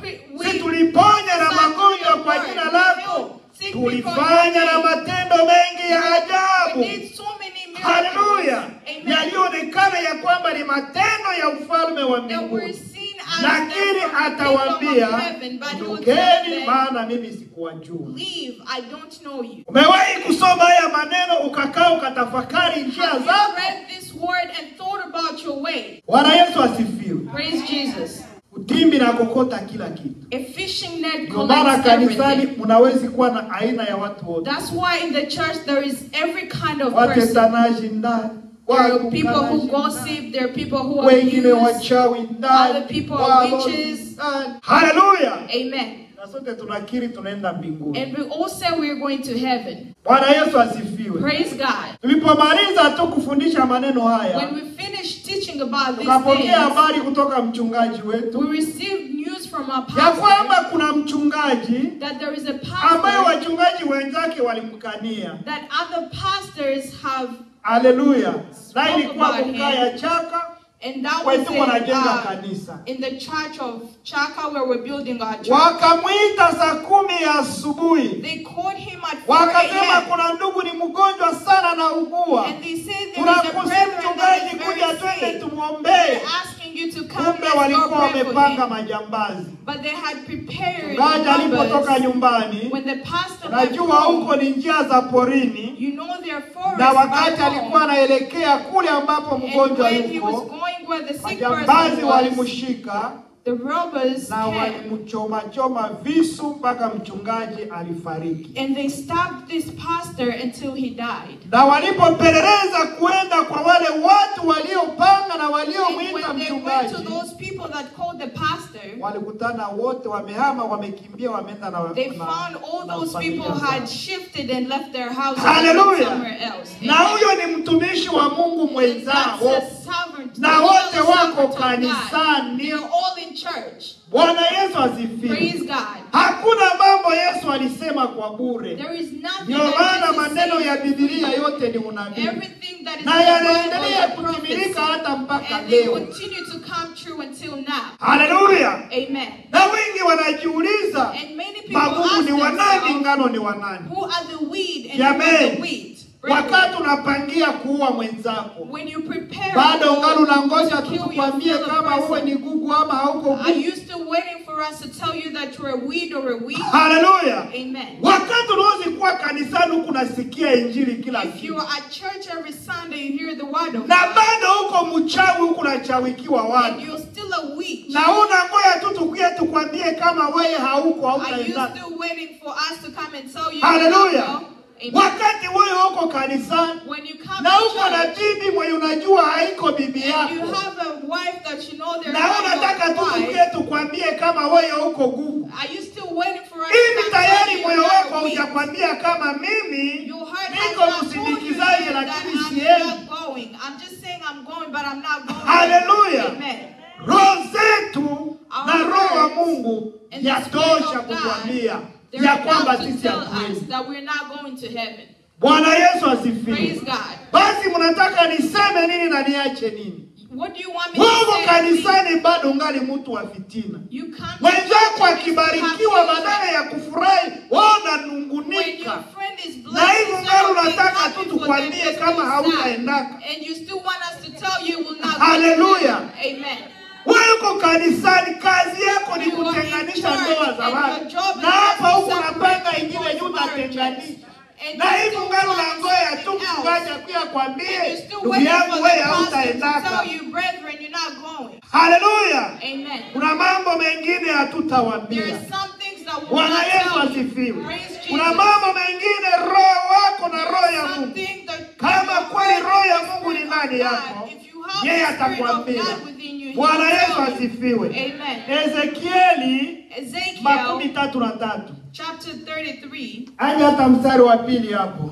Speaker 1: si tuliponya na magonjwa kwa jina lako, tulifanya na matendo mengi ya
Speaker 4: We
Speaker 1: ajabu.
Speaker 4: did so many miracles.
Speaker 1: Haleluya,
Speaker 4: Amen.
Speaker 1: yaliyoonekana ya kwamba ni matendo ya ufalme wa
Speaker 4: That were
Speaker 1: mbinguni.
Speaker 4: seen as
Speaker 1: Lakini
Speaker 4: them from the kingdom
Speaker 1: atawaambia,
Speaker 4: of heaven, but he will tell
Speaker 1: ondokeni,
Speaker 4: them,
Speaker 1: maana mimi sikuwajua.
Speaker 4: leave, I don't know you.
Speaker 1: Umewahi kusoma haya maneno ukakaa ukatafakari njia
Speaker 4: Have you
Speaker 1: zako?
Speaker 4: read this word and thought about your way?
Speaker 1: Bwana Yesu asifiwe.
Speaker 4: Praise Jesus.
Speaker 1: Utimbi na kokota kila kitu.
Speaker 4: A fishing net
Speaker 1: Ndio maana
Speaker 4: collects
Speaker 1: kanisani
Speaker 4: everything.
Speaker 1: mnawezi kuwa na aina ya watu wote,
Speaker 4: That's why in the church there is every kind of person.
Speaker 1: watetanaji ndani,
Speaker 4: There are people who
Speaker 1: watukanaji ndani,
Speaker 4: gossip, there are people who
Speaker 1: wengine
Speaker 4: abuse.
Speaker 1: wachawi ndani,
Speaker 4: Other people are
Speaker 1: walozi
Speaker 4: witches.
Speaker 1: ndani. Haleluya!
Speaker 4: Amen.
Speaker 1: Na sote tunakiri tunaenda mbinguni.
Speaker 4: And we all say we are going to heaven.
Speaker 1: Bwana Yesu asifiwe.
Speaker 4: Praise God.
Speaker 1: Tulipomaliza tu kufundisha maneno haya,
Speaker 4: When we finish teaching about these
Speaker 1: tukapokea
Speaker 4: things,
Speaker 1: habari kutoka mchungaji wetu
Speaker 4: we received news from our
Speaker 1: ya kwamba
Speaker 4: pastor
Speaker 1: kuna mchungaji
Speaker 4: that there is a
Speaker 1: ambaye
Speaker 4: pastor
Speaker 1: wachungaji wenzake walimkania.
Speaker 4: that other pastors have,
Speaker 1: Haleluya! Na ilikuwa
Speaker 4: about him.
Speaker 1: kukaya Chaka
Speaker 4: and that was
Speaker 1: kwetu wanajenga
Speaker 4: in,
Speaker 1: kanisa.
Speaker 4: in the church of Chaka where we're building our church.
Speaker 1: Wakamwita saa 10 ya asubuhi,
Speaker 4: They called him at 4
Speaker 1: wakasema
Speaker 4: a.m.
Speaker 1: kuna ndugu ni mgonjwa sana na ugua,
Speaker 4: and they said there is a
Speaker 1: tunakusihi
Speaker 4: brethren that
Speaker 1: mchungaji
Speaker 4: is
Speaker 1: kuja
Speaker 4: very
Speaker 1: twende
Speaker 4: sick.
Speaker 1: tumwombee.
Speaker 4: They're asking asking you to come,
Speaker 1: Kumbe
Speaker 4: let's go
Speaker 1: walikuwa
Speaker 4: pray for
Speaker 1: wamepanga
Speaker 4: him.
Speaker 1: majambazi.
Speaker 4: But they had prepared
Speaker 1: Mchungaji alipotoka
Speaker 4: robbers.
Speaker 1: nyumbani,
Speaker 4: When the pastor left
Speaker 1: najua huko
Speaker 4: home,
Speaker 1: ni njia za porini,
Speaker 4: you know there are forests
Speaker 1: na wakati
Speaker 4: back
Speaker 1: alikuwa
Speaker 4: home.
Speaker 1: anaelekea kule ambapo
Speaker 4: And
Speaker 1: mgonjwa
Speaker 4: when he was
Speaker 1: yuko,
Speaker 4: going where the sick person
Speaker 1: majambazi
Speaker 4: was,
Speaker 1: walimshika
Speaker 4: the robbers
Speaker 1: na
Speaker 4: came
Speaker 1: walimchoma choma visu mpaka mchungaji alifariki.
Speaker 4: and they stabbed this pastor until he died.
Speaker 1: Na walipopeleleza kuenda kwa wale watu waliopanga na
Speaker 4: And
Speaker 1: waliomwita
Speaker 4: when they went to
Speaker 1: mchungaji,
Speaker 4: those people that called the pastor,
Speaker 1: walikutana wote wamehama, wamekimbia, wameenda na
Speaker 4: they found all
Speaker 1: na
Speaker 4: those
Speaker 1: familia
Speaker 4: people
Speaker 1: zao.
Speaker 4: had shifted and left their houses and went
Speaker 1: Haleluya!
Speaker 4: somewhere else.
Speaker 1: Na
Speaker 4: Amen.
Speaker 1: huyo ni mtumishi wa Mungu
Speaker 4: And
Speaker 1: mwenzao,
Speaker 4: that's a servant,
Speaker 1: na
Speaker 4: the
Speaker 1: wote
Speaker 4: fellow
Speaker 1: wako
Speaker 4: servant of God.
Speaker 1: kanisani.
Speaker 4: They are all in church.
Speaker 1: Bwana Yesu asifiwe.
Speaker 4: Praise God.
Speaker 1: Hakuna mambo Yesu alisema kwa bure.
Speaker 4: There is nothing
Speaker 1: Ndio
Speaker 4: that
Speaker 1: maana
Speaker 4: Jesus
Speaker 1: maneno
Speaker 4: says
Speaker 1: ya
Speaker 4: for
Speaker 1: Biblia
Speaker 4: free.
Speaker 1: yote ni unabii
Speaker 4: Everything that is
Speaker 1: na
Speaker 4: in the Bible
Speaker 1: yanaendelea
Speaker 4: is a
Speaker 1: kutimilika
Speaker 4: prophecy.
Speaker 1: hata mpaka
Speaker 4: And they
Speaker 1: leo.
Speaker 4: continue to come true until now.
Speaker 1: Haleluya!
Speaker 4: Amen.
Speaker 1: Na wengi wanajiuliza,
Speaker 4: And many people
Speaker 1: magugu
Speaker 4: ask
Speaker 1: ni wanani,
Speaker 4: themselves,
Speaker 1: ngano ni wanani?
Speaker 4: who are the weed and who are the
Speaker 1: Jamani,
Speaker 4: wheat? Brethren,
Speaker 1: wakati unapangia kuua mwenzako
Speaker 4: when you prepare
Speaker 1: bado ungali
Speaker 4: to
Speaker 1: unangoja tu
Speaker 4: kill your
Speaker 1: tukwambie
Speaker 4: fellow
Speaker 1: kama uwe
Speaker 4: person,
Speaker 1: ni gugu ama hauko
Speaker 4: are
Speaker 1: gugu.
Speaker 4: you still waiting for us to tell you that you're a weed or a wheat?
Speaker 1: Haleluya!
Speaker 4: Amen.
Speaker 1: Wakati unaweza kuwa kanisani huku unasikia injili kila
Speaker 4: If you
Speaker 1: siku
Speaker 4: are at church every Sunday, you hear the word of
Speaker 1: na
Speaker 4: God,
Speaker 1: bado uko mchawi huku unachawikiwa
Speaker 4: and
Speaker 1: watu
Speaker 4: you're still a witch.
Speaker 1: na unangoja tu tukuye tukwambie kama wewe hauko
Speaker 4: Are you
Speaker 1: hautaenda.
Speaker 4: still waiting for us to come and tell you?
Speaker 1: Haleluya!
Speaker 4: No? Amen.
Speaker 1: Wakati wewe uko kanisani
Speaker 4: When you come
Speaker 1: na
Speaker 4: to
Speaker 1: uko na
Speaker 4: church
Speaker 1: bibi mwenye unajua haiko bibi
Speaker 4: and you
Speaker 1: yako
Speaker 4: have a wife that you know they're
Speaker 1: na
Speaker 4: not
Speaker 1: unataka
Speaker 4: your
Speaker 1: tu
Speaker 4: wife,
Speaker 1: tukuye tukwambie kama wewe uko gugu
Speaker 4: are you still waiting for us
Speaker 1: hivi
Speaker 4: to come
Speaker 1: tayari
Speaker 4: tell you
Speaker 1: moyo
Speaker 4: you're
Speaker 1: wako
Speaker 4: not a witch?
Speaker 1: haujakwambia kama mimi
Speaker 4: Your heart has
Speaker 1: niko
Speaker 4: not told you
Speaker 1: msindikizaji
Speaker 4: yet that
Speaker 1: lakini
Speaker 4: I'm
Speaker 1: siendi.
Speaker 4: not going. I'm just saying I'm going, but I'm not going.
Speaker 1: Haleluya!
Speaker 4: Amen.
Speaker 1: Roho zetu
Speaker 4: Our
Speaker 1: na roho wa
Speaker 4: hearts
Speaker 1: Mungu
Speaker 4: and the Spirit
Speaker 1: yatosha
Speaker 4: of God,
Speaker 1: kutuambia
Speaker 4: they're
Speaker 1: ya kwamba
Speaker 4: enough to
Speaker 1: sisi
Speaker 4: tell us
Speaker 1: hatuwezi.
Speaker 4: that we're not going to heaven.
Speaker 1: Bwana Yesu asifiwe.
Speaker 4: Praise God.
Speaker 1: Basi mnataka niseme nini na niache nini?
Speaker 4: What do you want me to
Speaker 1: Mungu
Speaker 4: say?
Speaker 1: kanisani bado ungali mtu wa fitina.
Speaker 4: You come to
Speaker 1: Mwenzako
Speaker 4: church and you
Speaker 1: akibarikiwa,
Speaker 4: have
Speaker 1: badala ya kufurahi wewe
Speaker 4: When your
Speaker 1: unanungunika.
Speaker 4: friend is
Speaker 1: Na
Speaker 4: blessed,
Speaker 1: hivi
Speaker 4: instead
Speaker 1: ungali
Speaker 4: of being
Speaker 1: unataka
Speaker 4: happy
Speaker 1: tu
Speaker 4: for them,
Speaker 1: tukwambie
Speaker 4: you're
Speaker 1: kama
Speaker 4: still sad.
Speaker 1: hautaendaka.
Speaker 4: And you still want us to tell you will not go to
Speaker 1: Hallelujah.
Speaker 4: heaven. Amen.
Speaker 1: Wewe uko kanisani, kazi yako ni
Speaker 4: You are in
Speaker 1: kutenganisha
Speaker 4: church
Speaker 1: ndoa za
Speaker 4: and
Speaker 1: watu,
Speaker 4: your job is
Speaker 1: na hapa
Speaker 4: just to
Speaker 1: huku
Speaker 4: separate
Speaker 1: unapanga ingine
Speaker 4: people's
Speaker 1: juu
Speaker 4: marriages.
Speaker 1: utatenganisha.
Speaker 4: And
Speaker 1: Na
Speaker 4: you
Speaker 1: hivi
Speaker 4: still
Speaker 1: ungali
Speaker 4: want
Speaker 1: unangoja tu
Speaker 4: something else.
Speaker 1: mchungaji akuye
Speaker 4: And
Speaker 1: akwambie,
Speaker 4: you're still
Speaker 1: ndugu
Speaker 4: waiting
Speaker 1: yangu,
Speaker 4: for
Speaker 1: wewe
Speaker 4: the pastor to
Speaker 1: hautaendaka.
Speaker 4: tell you, brethren, you're not going.
Speaker 1: Haleluya!
Speaker 4: Amen.
Speaker 1: Kuna mambo mengine
Speaker 4: There
Speaker 1: hatutawaambia.
Speaker 4: is some things that will
Speaker 1: Bwana
Speaker 4: not
Speaker 1: Yesu
Speaker 4: tell you.
Speaker 1: asifiwe.
Speaker 4: Praise
Speaker 1: Kuna
Speaker 4: Jesus.
Speaker 1: mambo mengine roho wako na roho
Speaker 4: There
Speaker 1: ya
Speaker 4: is
Speaker 1: Mungu,
Speaker 4: something that
Speaker 1: kama
Speaker 4: your
Speaker 1: kweli
Speaker 4: heart
Speaker 1: roho ya
Speaker 4: and the
Speaker 1: Mungu ni
Speaker 4: Spirit
Speaker 1: ndani
Speaker 4: of
Speaker 1: yako,
Speaker 4: God, if you have
Speaker 1: yeye
Speaker 4: the Spirit of
Speaker 1: atakwambia.
Speaker 4: God within you, he
Speaker 1: Bwana
Speaker 4: will
Speaker 1: Yesu
Speaker 4: tell you.
Speaker 1: asifiwe.
Speaker 4: Amen.
Speaker 1: Ezekieli
Speaker 4: Ezekiel
Speaker 1: 33
Speaker 4: chapter 33,
Speaker 1: anja hata mstari wa pili hapo.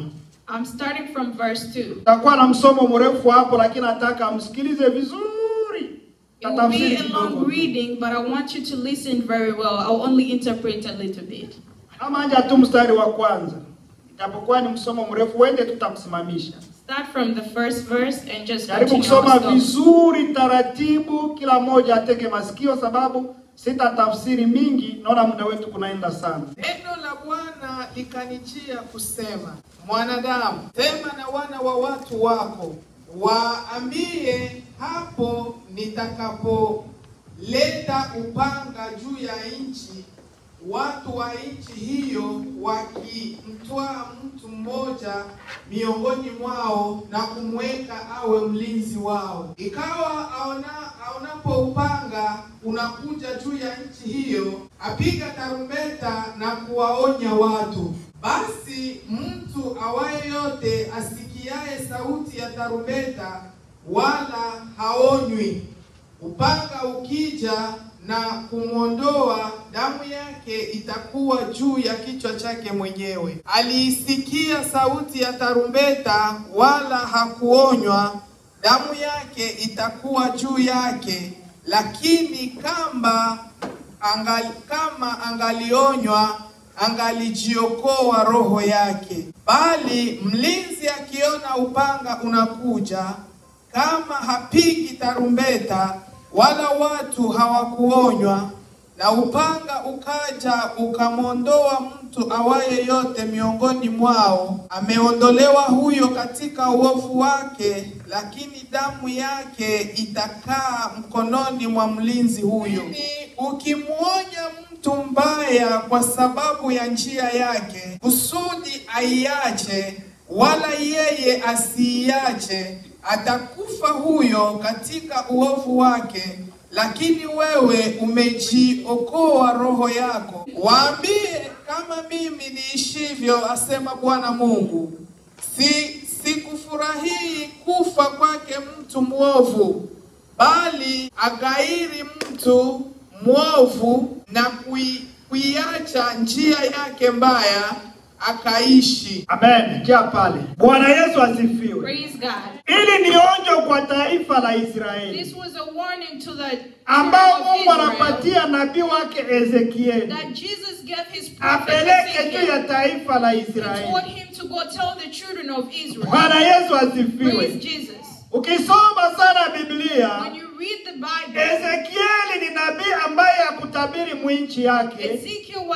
Speaker 4: I'm starting from verse 2.
Speaker 1: Takuwa na msomo mrefu hapo, lakini nataka msikilize vizuri.
Speaker 4: It will
Speaker 1: Tatafsiri
Speaker 4: be a long
Speaker 1: kidogo tu.
Speaker 4: reading, but I want you to listen very well. I'll only interpret a little bit.
Speaker 1: Ama anja tu mstari wa kwanza, ijapokuwa ni msomo mrefu, wende tutamsimamisha.
Speaker 4: Start from the first verse and just
Speaker 1: Jaribu
Speaker 4: continue.
Speaker 1: kusoma
Speaker 4: Stop.
Speaker 1: vizuri taratibu, kila mmoja ateke masikio, sababu sita tafsiri mingi, naona muda wetu kunaenda sana.
Speaker 5: Neno la Bwana likanijia kusema, mwanadamu, sema na wana wa watu wako, waambie hapo nitakapoleta upanga juu ya nchi, watu wa nchi hiyo wakimtwaa mtu mmoja miongoni mwao na kumweka awe mlinzi wao. Ikawa aonapo upanga unakuja juu ya nchi hiyo, apiga tarumbeta na kuwaonya watu. Basi mtu awaye yote asikiaye sauti ya tarumbeta wala haonywi, upanga ukija na kumwondoa, damu yake itakuwa juu ya kichwa chake mwenyewe. Aliisikia sauti ya tarumbeta wala hakuonywa, damu yake itakuwa juu yake. Lakini kama angalionywa, angalijiokoa roho yake. Bali mlinzi akiona upanga unakuja, kama hapigi tarumbeta, wala watu hawakuonywa, na upanga ukaja ukamwondoa mtu awaye yote miongoni mwao, ameondolewa huyo katika uovu wake, lakini damu yake itakaa mkononi mwa mlinzi huyo. Ukimuonya mtu mbaya kwa sababu ya njia yake, kusudi aiache, wala yeye asiiache, atakufa huyo katika uovu wake, lakini wewe umejiokoa roho yako. Waambie, kama mimi niishivyo, asema Bwana Mungu, sikufurahii kufa kwake mtu mwovu, bali agairi mtu mwovu na kuiacha njia yake mbaya akaishi.
Speaker 1: Amen. Kia pale. Bwana Yesu asifiwe.
Speaker 4: Praise God.
Speaker 1: Ili ni onyo kwa taifa la Israeli.
Speaker 4: This was a warning to the
Speaker 1: ambao Mungu anapatia nabii wake Ezekiel.
Speaker 4: That Jesus gave his prophet
Speaker 1: apeleke juu ya taifa la Israeli.
Speaker 4: He told him to go tell the children of Israel.
Speaker 1: Bwana Yesu asifiwe.
Speaker 4: Praise Jesus.
Speaker 1: Ukisoma sana Biblia,
Speaker 4: when you read the Bible,
Speaker 1: Ezekiel ni nabii ambaye hakutabiri mwinchi yake,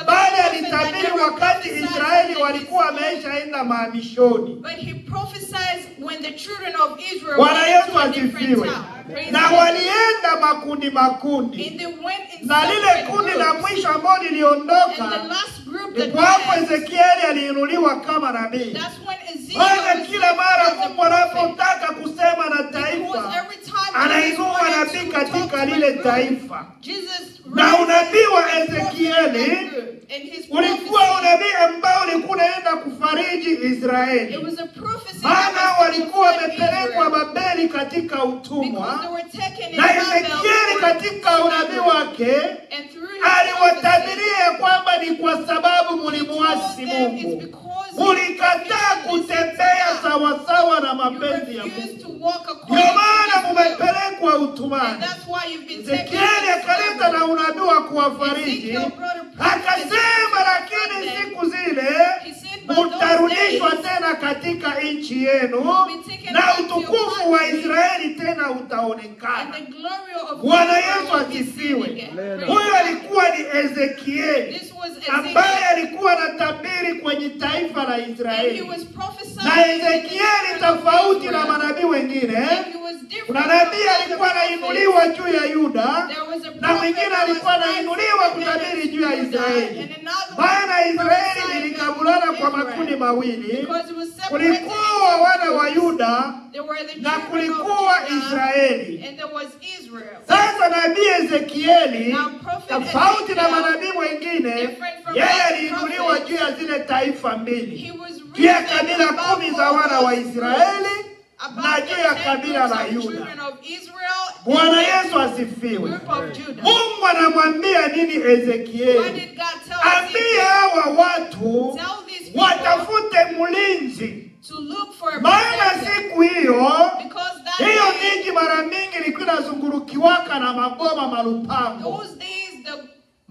Speaker 1: bali alitabiri wakati Israeli walikuwa wameshaenda mahamishoni.
Speaker 4: But he prophesied when the children of Israel
Speaker 1: Bwana
Speaker 4: went
Speaker 1: Yesu
Speaker 4: to a different
Speaker 1: asifiwe.
Speaker 4: town. Praise
Speaker 1: Na
Speaker 4: God.
Speaker 1: walienda makundi makundi.
Speaker 4: And they went in
Speaker 1: Na lile
Speaker 4: separate
Speaker 1: kundi la
Speaker 4: groups.
Speaker 1: mwisho ambao liliondoka,
Speaker 4: And the last group that
Speaker 1: ndipo hapo
Speaker 4: left,
Speaker 1: Ezekieli aliinuliwa kama nabii.
Speaker 4: that's when Ezekiel
Speaker 1: Maana
Speaker 4: was
Speaker 1: kila mara
Speaker 4: as a
Speaker 1: Mungu
Speaker 4: prophet.
Speaker 1: anapotaka kusema na
Speaker 4: Because
Speaker 1: taifa,
Speaker 4: every time Jesus
Speaker 1: anainua
Speaker 4: wanted
Speaker 1: nabii
Speaker 4: to talk
Speaker 1: katika
Speaker 4: to a
Speaker 1: lile
Speaker 4: group,
Speaker 1: taifa.
Speaker 4: Jesus
Speaker 1: Na
Speaker 4: raised
Speaker 1: unabii wa
Speaker 4: a prophet in that
Speaker 1: Ezekieli
Speaker 4: group. And his
Speaker 1: ulikuwa
Speaker 4: prophecy,
Speaker 1: unabii ambao ulikuwa unaenda kufariji
Speaker 4: it
Speaker 1: Israeli.
Speaker 4: was a prophecy that
Speaker 1: Maana
Speaker 4: was to
Speaker 1: walikuwa
Speaker 4: comfort
Speaker 1: wamepelekwa
Speaker 4: Israel.
Speaker 1: Babeli katika
Speaker 4: Because
Speaker 1: utumwa.
Speaker 4: they were taken in
Speaker 1: Na
Speaker 4: Babel
Speaker 1: Ezekieli
Speaker 4: for
Speaker 1: katika unabii
Speaker 4: slavery.
Speaker 1: wake
Speaker 4: And through his prophecy,
Speaker 1: aliwatabiria kwamba ni kwa sababu
Speaker 4: he told
Speaker 1: mulimuasi
Speaker 4: them it's
Speaker 1: Mungu,
Speaker 4: because you
Speaker 1: mulikataa
Speaker 4: refused to listen to
Speaker 1: kutembea
Speaker 4: God.
Speaker 1: sawasawa na
Speaker 4: You
Speaker 1: mapenzi ya
Speaker 4: refused
Speaker 1: Mungu,
Speaker 4: to walk
Speaker 1: ndio
Speaker 4: according to
Speaker 1: maana
Speaker 4: his will.
Speaker 1: mumepelekwa
Speaker 4: And
Speaker 1: utumwani.
Speaker 4: that's why you've been taken
Speaker 1: Ezekieli
Speaker 4: into
Speaker 1: akaleta
Speaker 4: slavery.
Speaker 1: na unabii wa kuwafariji,
Speaker 4: Ezekiel brought a prophecy
Speaker 1: akasema,
Speaker 4: to
Speaker 1: lakini
Speaker 4: comfort them.
Speaker 1: siku zile
Speaker 4: He said, but those
Speaker 1: mutarudishwa
Speaker 4: days
Speaker 1: tena katika nchi yenu,
Speaker 4: will be taken
Speaker 1: na
Speaker 4: back to your
Speaker 1: utukufu wa
Speaker 4: country,
Speaker 1: Israeli tena
Speaker 4: and
Speaker 1: utaonekana.
Speaker 4: the glory of
Speaker 1: Bwana
Speaker 4: Israel
Speaker 1: Yesu
Speaker 4: will be seen
Speaker 1: asifiwe.
Speaker 4: again. Praise
Speaker 1: Huyu
Speaker 4: God.
Speaker 1: alikuwa ni Ezekieli
Speaker 4: This was
Speaker 1: ambaye
Speaker 4: Ezekiel,
Speaker 1: alikuwa anatabiri kwenye taifa la
Speaker 4: and he
Speaker 1: Israeli.
Speaker 4: was prophesying
Speaker 1: Na
Speaker 4: to the
Speaker 1: Ezekieli
Speaker 4: children of
Speaker 1: tofauti na
Speaker 4: Israel.
Speaker 1: manabii wengine,
Speaker 4: And he was different
Speaker 1: kuna
Speaker 4: from
Speaker 1: nabii
Speaker 4: other
Speaker 1: alikuwa
Speaker 4: prophets.
Speaker 1: anainuliwa juu ya Yuda
Speaker 4: There was a
Speaker 1: na
Speaker 4: prophet
Speaker 1: mwingine
Speaker 4: that was
Speaker 1: alikuwa
Speaker 4: rising
Speaker 1: anainuliwa kutabiri
Speaker 4: against
Speaker 1: juu ya
Speaker 4: Judah,
Speaker 1: Israeli.
Speaker 4: and another
Speaker 1: Maana
Speaker 4: was
Speaker 1: Israeli
Speaker 4: prophesying
Speaker 1: ilikabulana kwa
Speaker 4: against
Speaker 1: makundi
Speaker 4: Israel.
Speaker 1: mawili,
Speaker 4: Because it was separated
Speaker 1: kulikuwa
Speaker 4: into
Speaker 1: wana wa
Speaker 4: groups.
Speaker 1: Yuda
Speaker 4: There were the
Speaker 1: na
Speaker 4: children of
Speaker 1: kulikuwa
Speaker 4: Judah,
Speaker 1: Israeli.
Speaker 4: and there was Israel.
Speaker 1: Sasa nabii Ezekieli,
Speaker 4: Now, prophet
Speaker 1: tofauti na
Speaker 4: Ezekiel,
Speaker 1: manabii wengine,
Speaker 4: different from
Speaker 1: yeye
Speaker 4: other
Speaker 1: aliinuliwa
Speaker 4: prophets,
Speaker 1: juu ya zile taifa mbili,
Speaker 4: he was
Speaker 1: juu ya
Speaker 4: risen
Speaker 1: kabila
Speaker 4: above
Speaker 1: 10 za
Speaker 4: all
Speaker 1: wana wa
Speaker 4: those groups,
Speaker 1: Israeli na
Speaker 4: above
Speaker 1: juu
Speaker 4: the
Speaker 1: ya
Speaker 4: 10
Speaker 1: kabila
Speaker 4: groups
Speaker 1: la
Speaker 4: of
Speaker 1: Yuda.
Speaker 4: children of Israel
Speaker 1: Bwana
Speaker 4: and
Speaker 1: Yesu
Speaker 4: the
Speaker 1: asifiwe.
Speaker 4: group of Judah.
Speaker 1: Mungu anamwambia nini
Speaker 4: What
Speaker 1: Ezekieli?
Speaker 4: did God tell
Speaker 1: Ambie
Speaker 4: Ezekiel?
Speaker 1: hawa watu
Speaker 4: Tell these people
Speaker 1: watafute mlinzi,
Speaker 4: to look for a
Speaker 1: maana
Speaker 4: protector,
Speaker 1: siku hiyo
Speaker 4: because that
Speaker 1: hiyo
Speaker 4: day,
Speaker 1: miji mara mingi ilikuwa inazungurukiwaka na maboma malupango.
Speaker 4: those days, the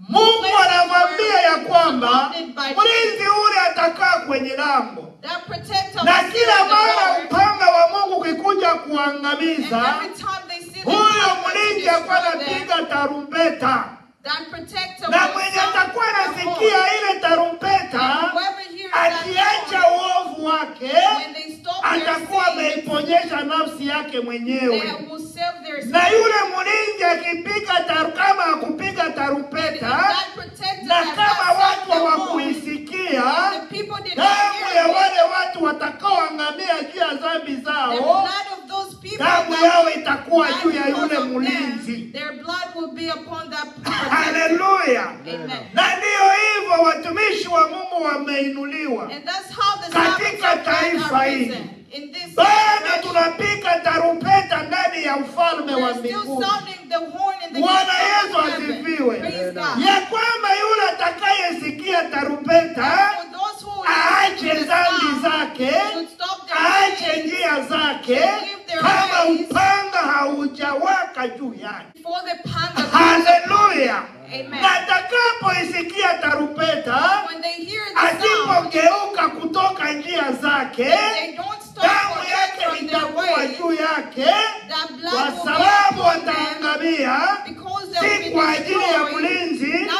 Speaker 1: Mungu
Speaker 4: places
Speaker 1: anamwambia
Speaker 4: were
Speaker 1: ya kwamba
Speaker 4: surrounded by
Speaker 1: mlinzi ule atakaa kwenye lango,
Speaker 4: that protector
Speaker 1: na
Speaker 4: will sit
Speaker 1: kila
Speaker 4: at the
Speaker 1: mara
Speaker 4: door,
Speaker 1: upanga wa Mungu ukikuja
Speaker 4: and
Speaker 1: kuangamiza,
Speaker 4: every time they see the
Speaker 1: huyo
Speaker 4: panther to
Speaker 1: mlinzi akuwa
Speaker 4: destroy them,
Speaker 1: anapiga tarumbeta,
Speaker 4: that protector
Speaker 1: na
Speaker 4: will
Speaker 1: mwenye
Speaker 4: sound
Speaker 1: atakuwa
Speaker 4: the
Speaker 1: anasikia
Speaker 4: horn.
Speaker 1: ile tarumbeta
Speaker 4: And whoever hears that
Speaker 1: akiacha
Speaker 4: horn,
Speaker 1: uovu wake
Speaker 4: when they stop their
Speaker 1: atakuwa
Speaker 4: sins,
Speaker 1: ameiponyesha nafsi yake mwenyewe.
Speaker 4: they will save their
Speaker 1: Na
Speaker 4: spirit.
Speaker 1: yule mlinzi akipiga kama akupiga
Speaker 4: And if
Speaker 1: tarumbeta
Speaker 4: that protector
Speaker 1: na
Speaker 4: has
Speaker 1: kama
Speaker 4: not
Speaker 1: watu
Speaker 4: sounded the horn,
Speaker 1: hawakuisikia,
Speaker 4: if the people did not
Speaker 1: damu ya
Speaker 4: hear it,
Speaker 1: wale watu watakaoangamia juu ya dhambi
Speaker 4: the
Speaker 1: zao,
Speaker 4: blood of those people
Speaker 1: damu
Speaker 4: that
Speaker 1: yao
Speaker 4: will
Speaker 1: itakuwa
Speaker 4: die
Speaker 1: juu ya
Speaker 4: because
Speaker 1: yule
Speaker 4: of them,
Speaker 1: mlinzi.
Speaker 4: their blood will be upon that protector.
Speaker 1: Haleluya!
Speaker 4: Amen.
Speaker 1: Na ndiyo hivyo watumishi wa Mungu wameinuliwa
Speaker 4: And that's how the servants
Speaker 1: katika
Speaker 4: of God
Speaker 1: taifa
Speaker 4: are
Speaker 1: hili.
Speaker 4: risen. In this
Speaker 1: Bado
Speaker 4: generation,
Speaker 1: tunapiga tarumbeta ndani ya ufalme
Speaker 4: we
Speaker 1: wa
Speaker 4: are still
Speaker 1: mbinguni.
Speaker 4: sounding the horn in the
Speaker 1: Bwana
Speaker 4: kingdom
Speaker 1: Yesu
Speaker 4: of heaven.
Speaker 1: asifiwe.
Speaker 4: Praise God.
Speaker 1: Ya kwamba yule atakayesikia tarumbeta
Speaker 4: For those who listen to
Speaker 1: aache
Speaker 4: the
Speaker 1: dhambi
Speaker 4: sound
Speaker 1: zake,
Speaker 4: should stop their
Speaker 1: aache
Speaker 4: sins
Speaker 1: njia zake,
Speaker 4: leave their
Speaker 1: kama
Speaker 4: ways
Speaker 1: upanga haujawaka juu yake.
Speaker 4: before the panther comes.
Speaker 1: Haleluya!
Speaker 4: Amen.
Speaker 1: Na atakapoisikia tarumbeta,
Speaker 4: When they hear the sound,
Speaker 1: asipogeuka kutoka njia zake,
Speaker 4: they don't stop
Speaker 1: damu
Speaker 4: or turn
Speaker 1: yake
Speaker 4: from their
Speaker 1: itakuwa
Speaker 4: ways.
Speaker 1: juu yake,
Speaker 4: That
Speaker 1: kwa
Speaker 4: blood will be
Speaker 1: sababu
Speaker 4: upon them
Speaker 1: wataangamia,
Speaker 4: because they will
Speaker 1: si
Speaker 4: be
Speaker 1: kwa ajili ya
Speaker 4: destroyed,
Speaker 1: mlinzi,
Speaker 4: not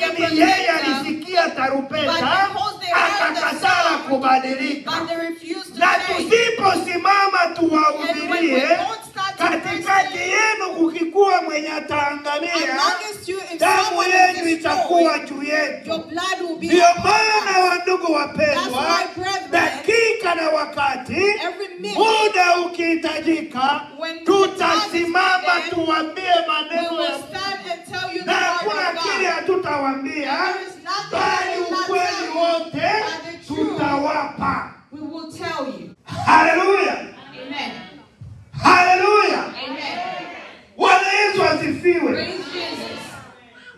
Speaker 1: Lakini yeye alisikia tarumbeta akakataa kubadilika. Na tusiposimama tuwahubirie, katikati yenu kukikuwa mwenye ataangamia, damu yenu itakuwa juu yetu. Ndio maana wandugu wapendwa, dakika na wakati, muda ukihitajika, tutasimama tuwaambie maneno ya Mungu, na hakuna kile hatutawaambia, bali ukweli wote tutawapa.
Speaker 4: We will tell you.
Speaker 1: Hallelujah.
Speaker 4: Amen.
Speaker 1: Hallelujah.
Speaker 4: Amen.
Speaker 1: Bwana Yesu asifiwe.
Speaker 4: Praise Jesus.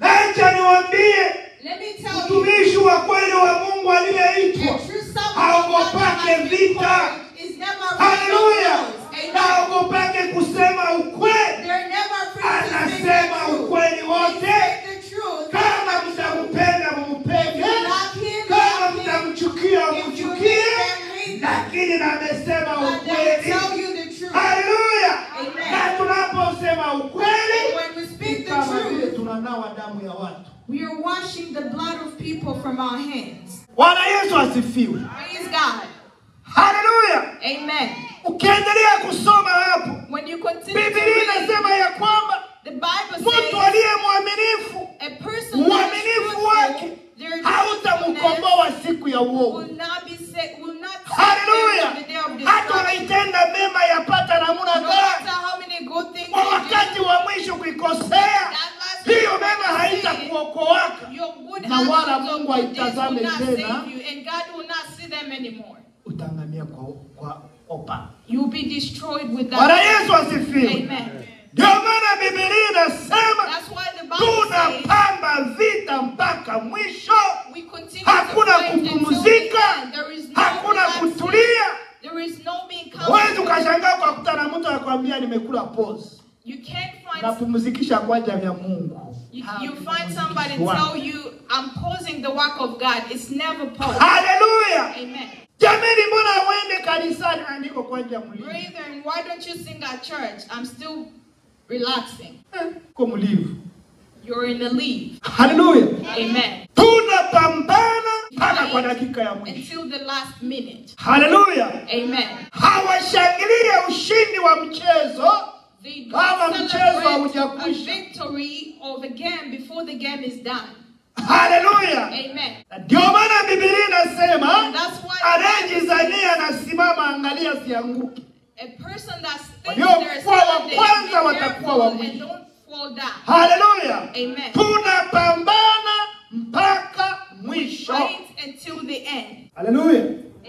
Speaker 1: Acha niwaambie,
Speaker 4: Let me tell you,
Speaker 1: mtumishi wa kweli wa Mungu aliyeitwa
Speaker 4: a true servant
Speaker 1: haogopake vita.
Speaker 4: is never afraid of
Speaker 1: Hallelujah.
Speaker 4: those. Amen.
Speaker 1: Haogopake kusema ukweli.
Speaker 4: They're never afraid to speak the
Speaker 1: Anasema
Speaker 4: truth.
Speaker 1: ukweli
Speaker 4: They
Speaker 1: wote.
Speaker 4: speak the truth.
Speaker 1: Kama mtampenda mumpende,
Speaker 4: Love him,
Speaker 1: kama
Speaker 4: love him.
Speaker 1: mtamchukia
Speaker 4: If you
Speaker 1: mchukie,
Speaker 4: hate them, hate them.
Speaker 1: lakini na amesema
Speaker 4: But they will
Speaker 1: ukweli.
Speaker 4: tell you the truth.
Speaker 1: Haleluya!
Speaker 4: Amen.
Speaker 1: Na tunaposema ukweli,
Speaker 4: When we speak the
Speaker 1: kama vile
Speaker 4: truth,
Speaker 1: tunanawa damu ya watu.
Speaker 4: we are washing the blood of people from our hands.
Speaker 1: Bwana Yesu asifiwe.
Speaker 4: Praise God.
Speaker 1: Haleluya!
Speaker 4: Amen.
Speaker 1: Ukiendelea kusoma hapo,
Speaker 4: When you continue to
Speaker 1: Biblia
Speaker 4: read,
Speaker 1: inasema ya kwamba
Speaker 4: the Bible
Speaker 1: mtu
Speaker 4: says
Speaker 1: aliye mwaminifu,
Speaker 4: a person that is
Speaker 1: uaminifu wake
Speaker 4: truthful, their truthfulness
Speaker 1: hautamkomboa siku ya uovu.
Speaker 4: will not be set, will not save them
Speaker 1: Haleluya!
Speaker 4: on the day of
Speaker 1: Hata
Speaker 4: destruction.
Speaker 1: wanaitenda mema yapata namna
Speaker 4: No matter
Speaker 1: gani,
Speaker 4: how many good things
Speaker 1: kwa
Speaker 4: you do,
Speaker 1: wakati wa mwisho kuikosea
Speaker 4: that last
Speaker 1: hiyo
Speaker 4: minute
Speaker 1: mema haitakuokoaka,
Speaker 4: your good
Speaker 1: na wala
Speaker 4: actions or
Speaker 1: Mungu
Speaker 4: good deeds will
Speaker 1: haitazame
Speaker 4: not
Speaker 1: tena,
Speaker 4: save you, and God will not see them anymore.
Speaker 1: utaangamia kwa opa.
Speaker 4: You'll be destroyed with
Speaker 1: Bwana
Speaker 4: that.
Speaker 1: Yesu asifiwe.
Speaker 4: Amen.
Speaker 1: Ndio maana Biblia inasema
Speaker 4: That's why the Bible says
Speaker 1: tunapamba vita mpaka mwisho.
Speaker 4: we continue to
Speaker 1: Hakuna
Speaker 4: fight until the
Speaker 1: kupumzika,
Speaker 4: end. There is no
Speaker 1: hakuna
Speaker 4: relaxing.
Speaker 1: kutulia.
Speaker 4: There is no being
Speaker 1: Huwezi
Speaker 4: comfortable.
Speaker 1: ukashangaa ukakutana na mtu akwambia nimekula pause,
Speaker 4: You can't find
Speaker 1: napumzikisha kwa ajili ya Mungu.
Speaker 4: you find somebody tell you I'm pausing the work of God. It's never paused.
Speaker 1: Haleluya!
Speaker 4: Amen.
Speaker 1: Jamani, mbona uende kanisani? Andiko kwa ajili ya mlivu.
Speaker 4: Brethren, why don't you sing at church? I'm still relaxing.
Speaker 1: Kwa mlivu.
Speaker 4: You're in the leave.
Speaker 1: Haleluya!
Speaker 4: Amen.
Speaker 1: Tunapambana mpaka kwa dakika ya mwisho.
Speaker 4: Until the last minute.
Speaker 1: Haleluya!
Speaker 4: Amen.
Speaker 1: Hawashangilie ushindi wa mchezo
Speaker 4: They
Speaker 1: kama
Speaker 4: don't
Speaker 1: mchezo
Speaker 4: celebrate a
Speaker 1: haujakwisha.
Speaker 4: victory of a game before the game is done.
Speaker 1: Haleluya!
Speaker 4: Amen.
Speaker 1: Ndio maana Biblia inasema
Speaker 4: That's why
Speaker 1: anayejizania anasimama, angalia sianguke.
Speaker 4: a person that thinks they're
Speaker 1: Waliokuwa wa
Speaker 4: standing,
Speaker 1: kwanza
Speaker 4: be
Speaker 1: watakuwa wa
Speaker 4: careful and
Speaker 1: mwisho.
Speaker 4: don't fall down.
Speaker 1: Haleluya!
Speaker 4: Amen.
Speaker 1: Tunapambana mpaka mwisho.
Speaker 4: Fight until the end.
Speaker 1: Haleluya!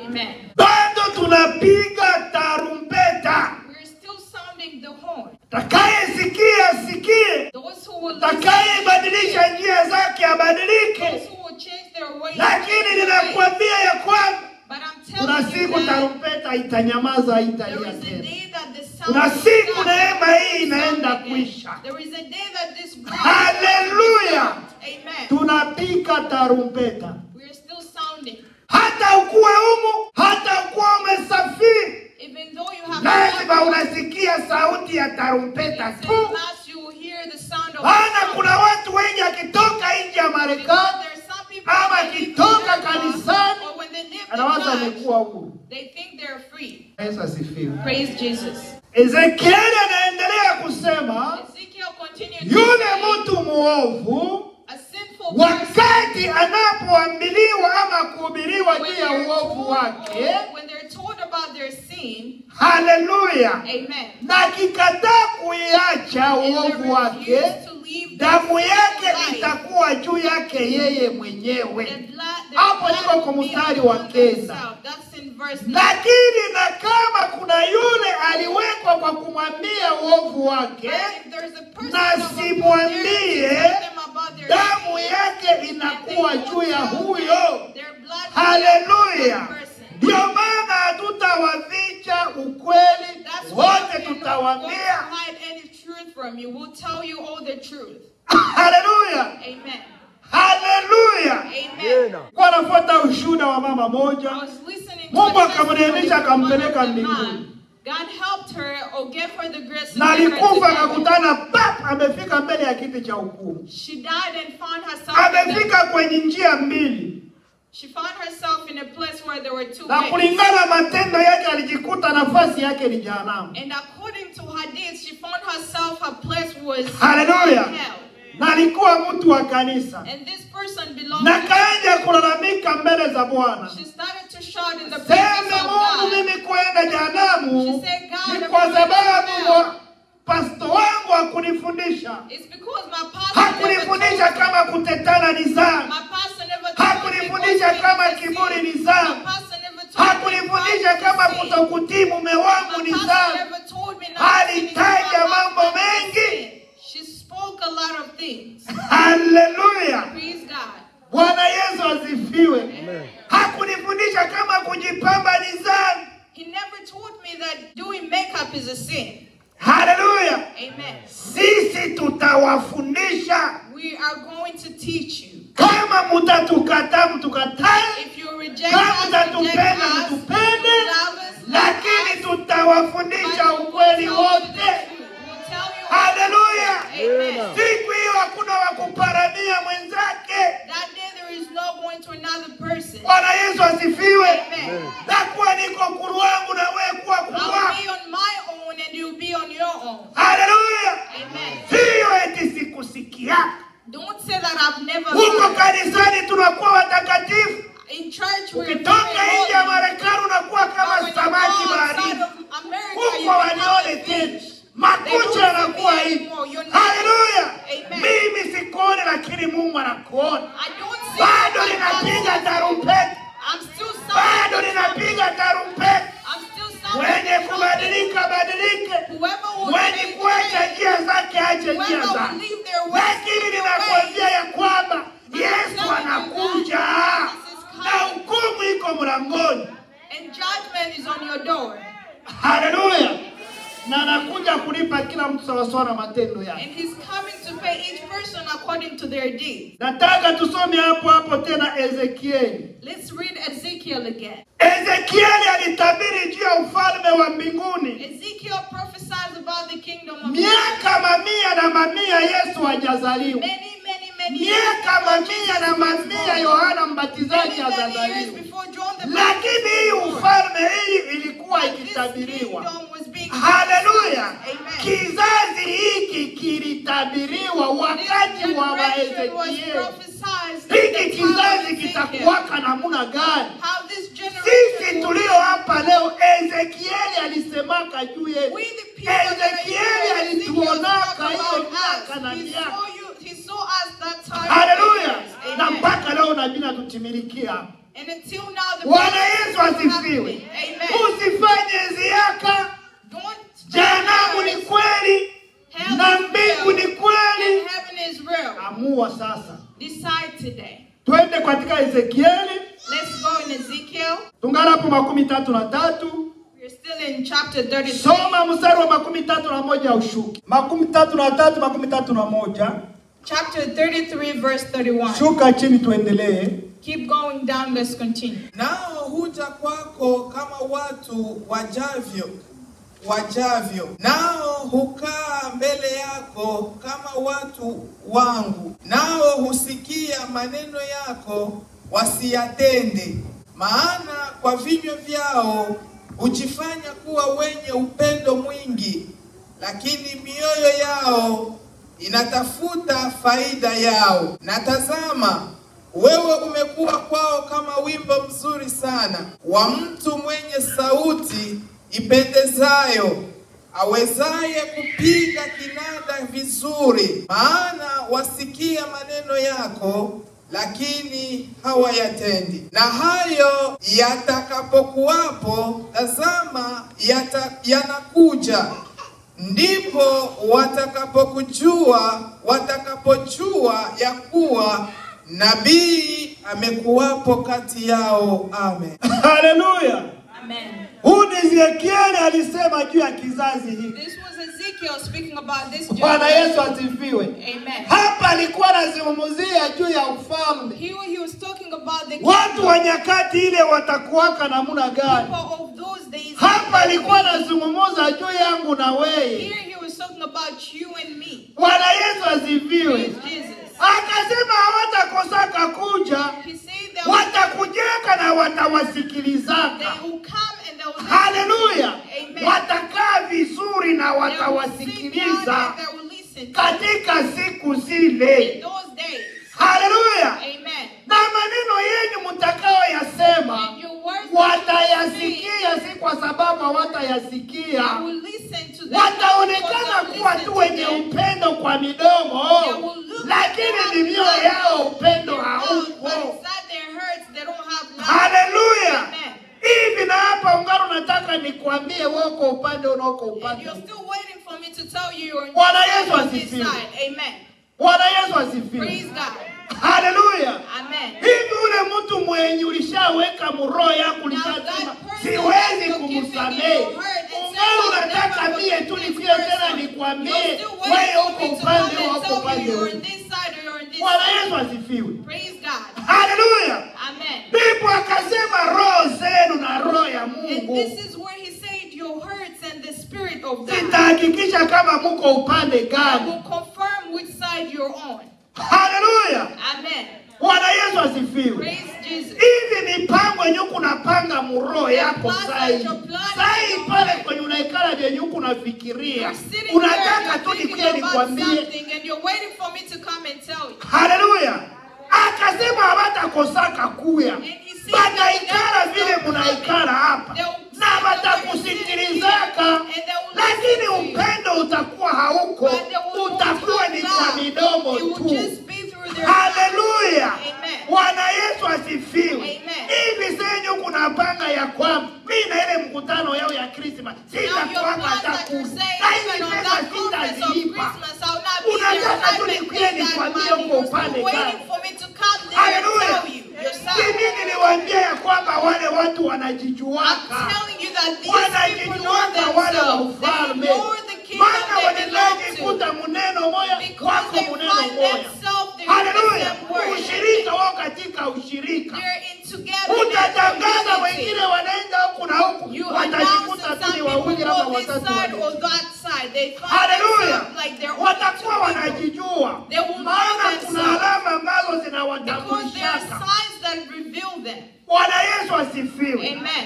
Speaker 4: Amen.
Speaker 1: Bado tunapiga tarumbeta.
Speaker 4: We're still sounding the horn.
Speaker 1: Atakayesikia asikie,
Speaker 4: Those who will listen,
Speaker 1: atakayebadilisha njia zake abadilike.
Speaker 4: those who will change their ways,
Speaker 1: Lakini
Speaker 4: change their ways.
Speaker 1: ninakwambia ya kwamba
Speaker 4: But I'm
Speaker 1: kuna
Speaker 4: telling you
Speaker 1: siku
Speaker 4: that
Speaker 1: tarumbeta itanyamaza,
Speaker 4: there
Speaker 1: haitalia
Speaker 4: is a
Speaker 1: tena.
Speaker 4: day that the sound
Speaker 1: Kuna
Speaker 4: will
Speaker 1: siku
Speaker 4: stop.
Speaker 1: neema hii inaenda
Speaker 4: Sound again.
Speaker 1: kuisha.
Speaker 4: There is a day that this grace
Speaker 1: Haleluya!
Speaker 4: Amen.
Speaker 1: Tunapiga tarumbeta,
Speaker 4: We are still sounding.
Speaker 1: hata ukuwe humu, hata ukuwe umesafiri,
Speaker 4: Even though you have
Speaker 1: lazima unasikia sauti ya tarumbeta
Speaker 4: It's
Speaker 1: tu.
Speaker 4: in last you will hear the sound of the
Speaker 1: Maana
Speaker 4: trumpet.
Speaker 1: kuna watu wengi akitoka nje ya
Speaker 4: Because
Speaker 1: Marekani
Speaker 4: there are some people
Speaker 1: ama
Speaker 4: when they leave
Speaker 1: akitoka
Speaker 4: America,
Speaker 1: kanisani
Speaker 4: or when they leave the
Speaker 1: anawaza
Speaker 4: church,
Speaker 1: amekuwa huru.
Speaker 4: they think they're free.
Speaker 1: Yesu asifiwe.
Speaker 4: Praise Jesus.
Speaker 1: Ezekieli anaendelea kusema
Speaker 4: Ezekiel continued to
Speaker 1: yule
Speaker 4: say,
Speaker 1: mtu muovu
Speaker 4: a sinful person,
Speaker 1: wakati anapoambiliwa ama kuhubiriwa
Speaker 4: when
Speaker 1: juu ya
Speaker 4: they're
Speaker 1: uovu
Speaker 4: told,
Speaker 1: wake,
Speaker 4: when they're told about their sin,
Speaker 1: haleluya,
Speaker 4: amen,
Speaker 1: na akikataa kuiacha
Speaker 4: and they
Speaker 1: uovu wake,
Speaker 4: refuse to leave their
Speaker 1: damu
Speaker 4: sinful
Speaker 1: yake
Speaker 4: life,
Speaker 1: itakuwa juu yake yeye mwenyewe.
Speaker 4: the blood, their
Speaker 1: Hapo
Speaker 4: blood
Speaker 1: niko kwa
Speaker 4: will be
Speaker 1: mstari wa
Speaker 4: upon
Speaker 1: kenda.
Speaker 4: themselves. That's in verse 9.
Speaker 1: Lakini na kama kuna yule aliwekwa kwa kumwambia uovu wake,
Speaker 4: But if there's a person
Speaker 1: na
Speaker 4: that was there to
Speaker 1: simwambie,
Speaker 4: tell them about their
Speaker 1: damu
Speaker 4: sin,
Speaker 1: yake
Speaker 4: and they
Speaker 1: inakuwa
Speaker 4: don't
Speaker 1: juu ya
Speaker 4: tell
Speaker 1: huyo.
Speaker 4: them, their blood will be upon
Speaker 1: Haleluya!
Speaker 4: that person.
Speaker 1: Ndio maana hatutawaficha ukweli
Speaker 4: That's why
Speaker 1: wote,
Speaker 4: we are not going to
Speaker 1: tutawaambia.
Speaker 4: hide any truth from you. We'll tell you all the truth.
Speaker 1: Haleluya,
Speaker 4: Amen.
Speaker 1: haleluya.
Speaker 4: Amen.
Speaker 1: Kwa nafuata ushuhuda wa mama moja,
Speaker 4: I was listening to
Speaker 1: Mungu
Speaker 4: a testimony
Speaker 1: akamneemesha
Speaker 4: from one of
Speaker 1: akampeleka
Speaker 4: the
Speaker 1: mbinguni,
Speaker 4: mom. God helped her or gave her the grace to
Speaker 1: na
Speaker 4: take her to
Speaker 1: alikufa
Speaker 4: heaven.
Speaker 1: akakutana pap amefika mbele ya kiti cha hukumu.
Speaker 4: She died and found herself.
Speaker 1: Amefika kwenye njia mbili.
Speaker 4: She found herself in a place where there were two
Speaker 1: Na
Speaker 4: ways.
Speaker 1: kulingana matendo yake alijikuta nafasi yake ni jehanamu.
Speaker 4: And according to her deeds, she found herself, her place was
Speaker 1: Hallelujah.
Speaker 4: hell.
Speaker 1: Na alikuwa mtu wa kanisa.
Speaker 4: And this person belonged
Speaker 1: Na
Speaker 4: to
Speaker 1: kaja kulalamika mbele za Bwana.
Speaker 4: She started to shout in the presence
Speaker 1: Sema
Speaker 4: of
Speaker 1: Mungu,
Speaker 4: God.
Speaker 1: mimi kwenda jehanamu
Speaker 4: She said, God,
Speaker 1: ni kwa
Speaker 4: I'm going to
Speaker 1: sababu
Speaker 4: hell.
Speaker 1: pastor wangu hakunifundisha.
Speaker 4: It's because my pastor never
Speaker 1: Hakunifundisha
Speaker 4: told me.
Speaker 1: kama kutetana ni dhambi.
Speaker 4: My pastor never told me
Speaker 1: Hakunifundisha
Speaker 4: what
Speaker 1: kama
Speaker 4: is a sin.
Speaker 1: kiburi ni dhambi.
Speaker 4: My pastor never told me
Speaker 1: Hakunifundisha
Speaker 4: what is
Speaker 1: kama
Speaker 4: a sin.
Speaker 1: kutokutii mume wangu
Speaker 4: My
Speaker 1: ni
Speaker 4: pastor
Speaker 1: dhambi.
Speaker 4: never told me not to sin.
Speaker 1: Alitaja
Speaker 4: My
Speaker 1: mambo
Speaker 4: pastor
Speaker 1: mengi.
Speaker 4: sin. She spoke a lot of things.
Speaker 1: Hallelujah.
Speaker 4: Praise God.
Speaker 1: Bwana Yesu asifiwe. Hakunifundisha kama kujipamba ni dhambi.
Speaker 4: He never taught me that doing makeup is a sin.
Speaker 1: Hallelujah.
Speaker 4: Amen.
Speaker 1: Sisi tutawafundisha.
Speaker 4: We are going to teach you.
Speaker 1: Kama mtatukataa mtukatae,
Speaker 4: If you reject
Speaker 1: kama
Speaker 4: us, reject
Speaker 1: mtatupenda
Speaker 4: us.
Speaker 1: mtupende,
Speaker 4: Love us, love
Speaker 1: lakini
Speaker 4: us.
Speaker 1: tutawafundisha
Speaker 4: But we will
Speaker 1: ukweli
Speaker 4: tell you the
Speaker 1: wote.
Speaker 4: truth. We'll tell you
Speaker 1: Hallelujah.
Speaker 4: Amen.
Speaker 1: Siku hiyo hakuna wa kuparamia mwenzake.
Speaker 4: That day there is no going to another person.
Speaker 1: Bwana Yesu asifiwe.
Speaker 4: Amen.
Speaker 1: Na kuwa niko kuru wangu na wewe kuwa kuru
Speaker 4: I'll
Speaker 1: wako.
Speaker 4: be on my own and you'll be on your own.
Speaker 1: Hallelujah.
Speaker 4: Amen.
Speaker 1: Sio eti sikusikia.
Speaker 4: Don't say that I've never
Speaker 1: Huko
Speaker 4: heard.
Speaker 1: kanisani tunakuwa watakatifu.
Speaker 4: In church we're
Speaker 1: Ukitoka
Speaker 4: very
Speaker 1: nje ya
Speaker 4: holy.
Speaker 1: Marekani unakuwa
Speaker 4: But
Speaker 1: kama
Speaker 4: when you go
Speaker 1: samaki
Speaker 4: outside
Speaker 1: baharini.
Speaker 4: of America,
Speaker 1: Huko
Speaker 4: you become
Speaker 1: wanione
Speaker 4: a
Speaker 1: tena.
Speaker 4: fish.
Speaker 1: Makucha yanakuwa hivi. Hallelujah.
Speaker 4: Amen.
Speaker 1: Mimi sikuoni lakini Mungu anakuona.
Speaker 4: I don't see
Speaker 1: Bado
Speaker 4: you, but
Speaker 1: ninapiga tarumbeta.
Speaker 4: I'm still sounding
Speaker 1: Bado
Speaker 4: the trumpet.
Speaker 1: ninapiga tarumbeta.
Speaker 4: I'm still sounding
Speaker 1: Mwenye
Speaker 4: the trumpet.
Speaker 1: kubadilika badilike.
Speaker 4: Whoever will
Speaker 1: Mwenye
Speaker 4: change,
Speaker 1: kuacha
Speaker 4: change.
Speaker 1: njia zake aache njia
Speaker 4: Whoever will
Speaker 1: zake.
Speaker 4: leave their ways,
Speaker 1: Lakini
Speaker 4: leave their
Speaker 1: ninakwambia
Speaker 4: ways.
Speaker 1: ya kwamba Yesu anakuja na hukumu iko mlangoni.
Speaker 4: And judgment is on your door.
Speaker 1: Haleluya! Na anakuja kulipa kila mtu sawasawa na matendo yake.
Speaker 4: And he's coming to pay each person according to their deeds.
Speaker 1: Nataka tusome hapo hapo tena Ezekieli.
Speaker 4: Let's read Ezekiel again.
Speaker 1: Ezekieli alitabiri juu ya ufalme wa mbinguni
Speaker 4: Ezekiel prophesies about the kingdom of God.
Speaker 1: miaka mamia na mamia Yesu hajazaliwa.
Speaker 4: Many, many, many years
Speaker 1: Miaka
Speaker 4: before
Speaker 1: mamia na
Speaker 4: Jesus was
Speaker 1: mamia
Speaker 4: born.
Speaker 1: Yohana Mbatizaji
Speaker 4: Many, many years
Speaker 1: hajazaliwa.
Speaker 4: before John the
Speaker 1: Lakini hii
Speaker 4: Baptist was born.
Speaker 1: ufalme hii ilikuwa
Speaker 4: This
Speaker 1: ikitabiriwa.
Speaker 4: kingdom was being
Speaker 1: Haleluya!
Speaker 4: prophesied. Amen.
Speaker 1: Kizazi hiki kilitabiriwa
Speaker 4: This
Speaker 1: wakati wa
Speaker 4: generation was
Speaker 1: Ezekieli.
Speaker 4: prophesied in
Speaker 1: Hiki
Speaker 4: the time of
Speaker 1: kizazi
Speaker 4: Ezekiel.
Speaker 1: kitakuwaka namna gani?
Speaker 4: How this generation
Speaker 1: Sisi
Speaker 4: will
Speaker 1: tulio
Speaker 4: be.
Speaker 1: hapa leo, Ezekieli alisemaka juu yetu.
Speaker 4: We the people that are
Speaker 1: Ezekieli
Speaker 4: here, Ezekiel
Speaker 1: alituonaka
Speaker 4: spoke
Speaker 1: hiyo
Speaker 4: about
Speaker 1: miaka na
Speaker 4: us. He
Speaker 1: miaka.
Speaker 4: saw you, he saw us that time.
Speaker 1: Haleluya! Na
Speaker 4: Amen.
Speaker 1: mpaka leo nabii natutimilikia.
Speaker 4: And until now the
Speaker 1: Bwana Yesu
Speaker 4: prophecy is
Speaker 1: asifiwe.
Speaker 4: happening. Amen.
Speaker 1: Usifanye ziaka.
Speaker 4: Don't
Speaker 1: Jehanamu ni kweli
Speaker 4: Hell
Speaker 1: na
Speaker 4: is
Speaker 1: mbingu
Speaker 4: real
Speaker 1: ni kweli.
Speaker 4: and heaven is real.
Speaker 1: Amua sasa.
Speaker 4: Decide today.
Speaker 1: Twende katika Ezekieli,
Speaker 4: Let's go in Ezekiel.
Speaker 1: tungana hapo 33.
Speaker 4: We're still in chapter 33.
Speaker 1: Soma mstari wa 31 ushuke. 33, 31.
Speaker 4: Chapter 33 verse 31.
Speaker 1: Shuka chini tuendelee.
Speaker 4: Keep going down, let's continue.
Speaker 5: Nao huja kwako kama watu wajavyo, nao hukaa mbele yako kama watu wangu, nao husikia maneno yako wasiyatende. Maana kwa vinywa vyao hujifanya kuwa wenye upendo mwingi, lakini mioyo yao inatafuta faida yao. Na tazama, wewe umekuwa kwao kama wimbo mzuri sana wa mtu mwenye sauti ipendezayo, awezaye kupiga kinanda vizuri. Maana wasikia maneno yako, lakini hawayatendi. Na hayo yatakapokuwapo, tazama, yanakuja, ndipo watakapojua ya kuwa nabii amekuwapo kati yao. Amen.
Speaker 1: Haleluya.
Speaker 4: Amen.
Speaker 1: Huu ni Ezekieli alisema juu ya kizazi hiki.
Speaker 4: This was Ezekiel speaking about this
Speaker 1: Bwana Yesu
Speaker 4: generation.
Speaker 1: asifiwe.
Speaker 4: Amen.
Speaker 1: Hapa alikuwa anazungumzia juu ya ufalme.
Speaker 4: He was talking about the
Speaker 1: Watu
Speaker 4: kingdom.
Speaker 1: wa nyakati ile watakuwaka namna gani?
Speaker 4: People of those days.
Speaker 1: Hapa alikuwa anazungumza juu yangu na wewe.
Speaker 4: Here he was talking talking about you and me.
Speaker 1: Bwana Yesu asifiwe.
Speaker 4: Jesus.
Speaker 1: Akasema hawatakosaka kuja,
Speaker 4: He said they will,
Speaker 1: watakujeka na watawasikilizaka.
Speaker 4: they will come and they will listen.
Speaker 1: Haleluya.
Speaker 4: Amen.
Speaker 1: Watakaa vizuri na
Speaker 4: They will sit down
Speaker 1: watawasikiliza
Speaker 4: and they will listen
Speaker 1: katika siku zile.
Speaker 4: in those days.
Speaker 1: Haleluya.
Speaker 4: Amen.
Speaker 1: Na maneno yenu mtakayoyasema
Speaker 4: And your words that you speak,
Speaker 1: watayasikia, si kwa sababu hawatayasikia.
Speaker 4: they will listen to them.
Speaker 1: Wataonekana
Speaker 4: Because
Speaker 1: kuwa
Speaker 4: they
Speaker 1: tu
Speaker 4: will
Speaker 1: wenye
Speaker 4: listen to them.
Speaker 1: upendo kwa midomo,
Speaker 4: They will look
Speaker 1: lakini
Speaker 4: like
Speaker 1: ni
Speaker 4: they
Speaker 1: mioyo
Speaker 4: have
Speaker 1: yao
Speaker 4: love
Speaker 1: upendo
Speaker 4: in their mouth, but
Speaker 1: haupo.
Speaker 4: inside their hearts they don't have love.
Speaker 1: Haleluya.
Speaker 4: Amen.
Speaker 1: Hivi na hapa ungano, nataka nikwambie wewe uko upande unaoko
Speaker 4: And
Speaker 1: upande.
Speaker 4: you're still waiting for me to tell you you're on
Speaker 1: Bwana
Speaker 4: this
Speaker 1: Yesu
Speaker 4: side or this
Speaker 1: asifiwe.
Speaker 4: side. Amen.
Speaker 1: Bwana Yesu asifiwe.
Speaker 4: Praise God.
Speaker 1: Haleluya.
Speaker 4: Amen.
Speaker 1: Hivi ule mtu mwenye ulishaweka muroho yako
Speaker 4: Now
Speaker 1: ulishasema
Speaker 4: that person
Speaker 1: siwezi
Speaker 4: that you're keeping in
Speaker 1: kumsamehe,
Speaker 4: your heart and
Speaker 1: ungano
Speaker 4: saying, "I'll
Speaker 1: unataka
Speaker 4: never
Speaker 1: mie
Speaker 4: forgive
Speaker 1: tu
Speaker 4: this
Speaker 1: nikuye tena
Speaker 4: person."
Speaker 1: nikwambie
Speaker 4: You're still
Speaker 1: wewe
Speaker 4: waiting for
Speaker 1: uko
Speaker 4: me to
Speaker 1: upande
Speaker 4: come and
Speaker 1: wako
Speaker 4: tell you
Speaker 1: upande
Speaker 4: you're
Speaker 1: huu.
Speaker 4: on this side or you're on this
Speaker 1: Bwana
Speaker 4: side.
Speaker 1: Yesu asifiwe.
Speaker 4: Praise God.
Speaker 1: Haleluya.
Speaker 4: Amen.
Speaker 1: Ndipo akasema roho zenu na roho ya
Speaker 4: And
Speaker 1: Mungu
Speaker 4: this is where he said your hearts and the spirit of God
Speaker 1: zitahakikisha kama muko upande gani.
Speaker 4: will confirm which side you're on.
Speaker 1: Haleluya.
Speaker 4: Amen.
Speaker 1: Bwana Yesu asifiwe.
Speaker 4: Praise Jesus.
Speaker 1: Hivi mipango yenye uko unapanga muroho yako sai sai pale kwenye unaikala vyenye uko unafikiria,
Speaker 4: You're sitting there,
Speaker 1: unataka
Speaker 4: you're
Speaker 1: tu
Speaker 4: thinking
Speaker 1: nikuye
Speaker 4: about
Speaker 1: nikwambie.
Speaker 4: something and you're waiting for me to come and tell you.
Speaker 1: Haleluya. Akasema hawatakosaka kuya,
Speaker 4: And he said
Speaker 1: bataikala
Speaker 4: that
Speaker 1: vile
Speaker 4: they will
Speaker 1: munaikala hapa
Speaker 4: They will
Speaker 1: na watakusikilizaka,
Speaker 4: And they will
Speaker 1: lakini
Speaker 4: listen to you.
Speaker 1: upendo utakuwa hauko,
Speaker 4: But they will not
Speaker 1: utakuwa
Speaker 4: have
Speaker 1: ni kwa
Speaker 4: love.
Speaker 1: midomo
Speaker 4: It will
Speaker 1: tu.
Speaker 4: just be through their mouth.
Speaker 1: Haleluya.
Speaker 4: Amen.
Speaker 1: Bwana Yesu asifiwe.
Speaker 4: Amen.
Speaker 1: Hivi senyu kuna panga ya kwamba mimi na ile mkutano yao ya Christmas
Speaker 4: Now your
Speaker 1: sitakwanga
Speaker 4: plans
Speaker 1: hata
Speaker 4: that you're
Speaker 1: kumi.
Speaker 4: saying,
Speaker 1: Na hizi
Speaker 4: even on
Speaker 1: pesa
Speaker 4: that conference of
Speaker 1: sitazilipa.
Speaker 4: Christmas, I'll not be there.
Speaker 1: Unataka
Speaker 4: I
Speaker 1: tu
Speaker 4: haven't
Speaker 1: nikuye
Speaker 4: paid that
Speaker 1: nikwambie
Speaker 4: money.
Speaker 1: uko
Speaker 4: You're
Speaker 1: upande
Speaker 4: still
Speaker 1: gani.
Speaker 4: waiting for me to come there and
Speaker 1: Haleluya.
Speaker 4: tell you your
Speaker 1: Si
Speaker 4: side.
Speaker 1: mimi niliwaambia ya kwamba wale watu
Speaker 4: I'm
Speaker 1: wanajijuaka.
Speaker 4: telling you that these people know
Speaker 1: Wanajijuaka wale wa
Speaker 4: themselves. They
Speaker 1: ufalme.
Speaker 4: know the kingdom
Speaker 1: Maana
Speaker 4: they belong to.
Speaker 1: wanajikuta muneno moya
Speaker 4: Because
Speaker 1: wako
Speaker 4: they
Speaker 1: muneno
Speaker 4: find
Speaker 1: moya.
Speaker 4: themselves, they're in the
Speaker 1: Haleluya.
Speaker 4: same word.
Speaker 1: Ushirika wao katika ushirika.
Speaker 4: They're in together. They're in
Speaker 1: Utatangaza
Speaker 4: community.
Speaker 1: wengine wanaenda huku na huku,
Speaker 4: You announce
Speaker 1: watajikuta
Speaker 4: that
Speaker 1: tu ni
Speaker 4: some
Speaker 1: wawili
Speaker 4: people
Speaker 1: ama
Speaker 4: go this
Speaker 1: watatu.
Speaker 4: side
Speaker 1: wanaenda.
Speaker 4: or that side. They find
Speaker 1: Haleluya,
Speaker 4: themselves like they're only
Speaker 1: watakuwa
Speaker 4: two people.
Speaker 1: wanajijua,
Speaker 4: They will know
Speaker 1: maana kuna
Speaker 4: themselves.
Speaker 1: alama ambazo
Speaker 4: Because there are
Speaker 1: zinawatambulishaka.
Speaker 4: signs that reveal them.
Speaker 1: Bwana Yesu asifiwe.
Speaker 4: Amen.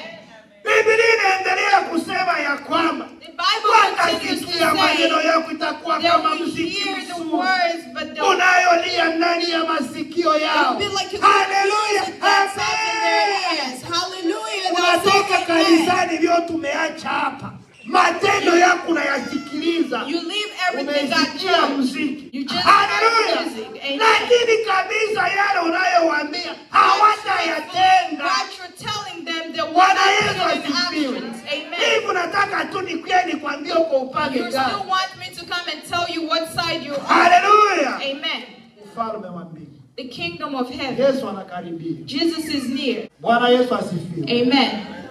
Speaker 1: Biblia inaendelea kusema ya kwamba
Speaker 4: The Bible continues to
Speaker 1: watasikia maneno
Speaker 4: say
Speaker 1: yako, itakuwa
Speaker 4: they
Speaker 1: kama
Speaker 4: will
Speaker 1: muziki
Speaker 4: hear the
Speaker 1: mzuri
Speaker 4: words, but they will
Speaker 1: unayolia ndani ya masikio yao.
Speaker 4: be like a
Speaker 1: Haleluya,
Speaker 4: music that sounds in their
Speaker 1: amen.
Speaker 4: ears. Hallelujah. They'll say
Speaker 1: Unatoka
Speaker 4: amen.
Speaker 1: kanisani vyo tumeacha hapa, matendo yako unayasikiliza,
Speaker 4: You leave everything at
Speaker 1: umesikia
Speaker 4: church.
Speaker 1: muziki.
Speaker 4: You just
Speaker 1: Haleluya!
Speaker 4: heard music. Amen.
Speaker 1: Lakini kabisa yale unayowaambia hawatayatenda.
Speaker 4: What you're telling them, they will
Speaker 1: Bwana
Speaker 4: not
Speaker 1: Yesu
Speaker 4: put it in
Speaker 1: asifiwe.
Speaker 4: actions. Amen.
Speaker 1: Hivi nataka tu nikuye nikwambie uko upande
Speaker 4: You
Speaker 1: gani.
Speaker 4: still want me to come and tell you what side you're on.
Speaker 1: Haleluya!
Speaker 4: Amen.
Speaker 1: Ufalme wa mbingu,
Speaker 4: The kingdom of heaven.
Speaker 1: Yesu anakaribia.
Speaker 4: Jesus is near.
Speaker 1: Bwana Yesu asifiwe.
Speaker 4: Amen.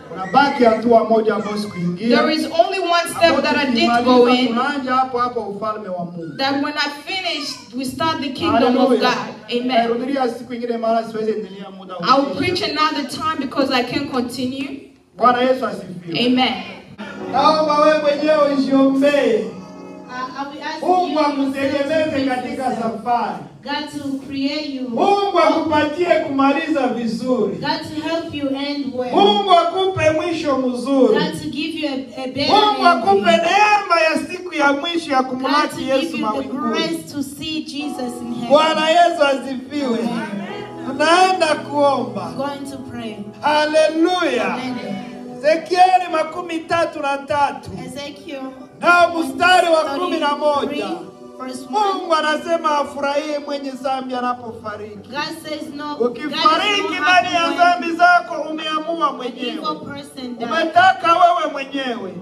Speaker 1: Kuna baki hatua moja ambayo sikuingia.
Speaker 4: There is only one step that I did go in.
Speaker 1: Tunaanza hapo hapo ufalme wa Mungu.
Speaker 4: That when I finished, we start the kingdom of
Speaker 1: Hallelujah.
Speaker 4: God. Amen.
Speaker 1: Nairudilia siku ingine maana siwezi endelea muda huu.
Speaker 4: I will preach another time because I can't continue.
Speaker 1: Bwana Yesu asifiwe.
Speaker 4: Amen.
Speaker 1: Naomba wewe mwenyewe ujiombee.
Speaker 2: I will ask
Speaker 1: Mungu
Speaker 2: you
Speaker 1: akutegemeze katika safari.
Speaker 2: God to create you.
Speaker 1: Mungu akupatie kumaliza vizuri.
Speaker 2: God to help you end well.
Speaker 1: Mungu akupe mwisho mzuri.
Speaker 2: God to give you a better
Speaker 1: Mungu akupe
Speaker 2: ending.
Speaker 1: neema ya siku ya mwisho ya
Speaker 2: God to
Speaker 1: kumlaki
Speaker 2: give
Speaker 1: Yesu
Speaker 2: you the
Speaker 1: mawinguni.
Speaker 2: grace to see Jesus in heaven.
Speaker 1: Bwana Yesu asifiwe. Tunaenda kuomba.
Speaker 2: Going to pray.
Speaker 1: Haleluya.
Speaker 2: Amen.
Speaker 1: Ezekieli 33
Speaker 2: Ezekiel
Speaker 1: na mstari wa 11.
Speaker 2: 33, verse 1.
Speaker 1: Mungu anasema afurahie mwenye dhambi anapofariki.
Speaker 2: God says no. God is
Speaker 1: Ukifariki
Speaker 2: not
Speaker 1: ndani ya
Speaker 2: happy
Speaker 1: dhambi zako umeamua
Speaker 2: when an evil
Speaker 1: mwenyewe,
Speaker 2: person dies.
Speaker 1: umetaka wewe mwenyewe,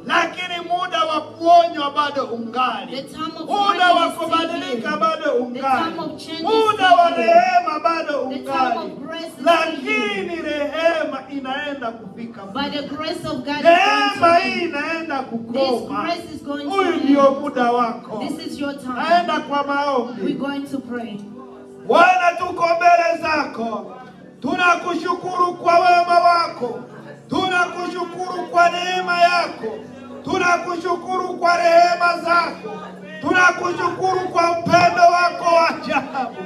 Speaker 1: lakini muda wa kuonywa bado
Speaker 2: The
Speaker 1: ungali,
Speaker 2: time of
Speaker 1: muda wa
Speaker 2: warning is still
Speaker 1: kubadilika
Speaker 2: here.
Speaker 1: bado
Speaker 2: The
Speaker 1: ungali,
Speaker 2: time of change is
Speaker 1: muda wa
Speaker 2: still here.
Speaker 1: rehema bado
Speaker 2: The time
Speaker 1: ungali,
Speaker 2: of grace is still here.
Speaker 1: lakini rehema inaenda kufika.
Speaker 2: By the grace of God is
Speaker 1: Rehema
Speaker 2: going
Speaker 1: hii
Speaker 2: to end.
Speaker 1: inaenda
Speaker 2: This
Speaker 1: kukoma.
Speaker 2: grace is going to
Speaker 1: Huyu ndio
Speaker 2: end.
Speaker 1: muda wako.
Speaker 2: This is your time.
Speaker 1: Naenda kwa maombi.
Speaker 2: We're going to pray.
Speaker 1: Bwana, tuko mbele zako, tunakushukuru kwa wema wako, tunakushukuru kwa neema yako, Tunakushukuru kwa rehema zako, tunakushukuru kwa upendo wako wa ajabu.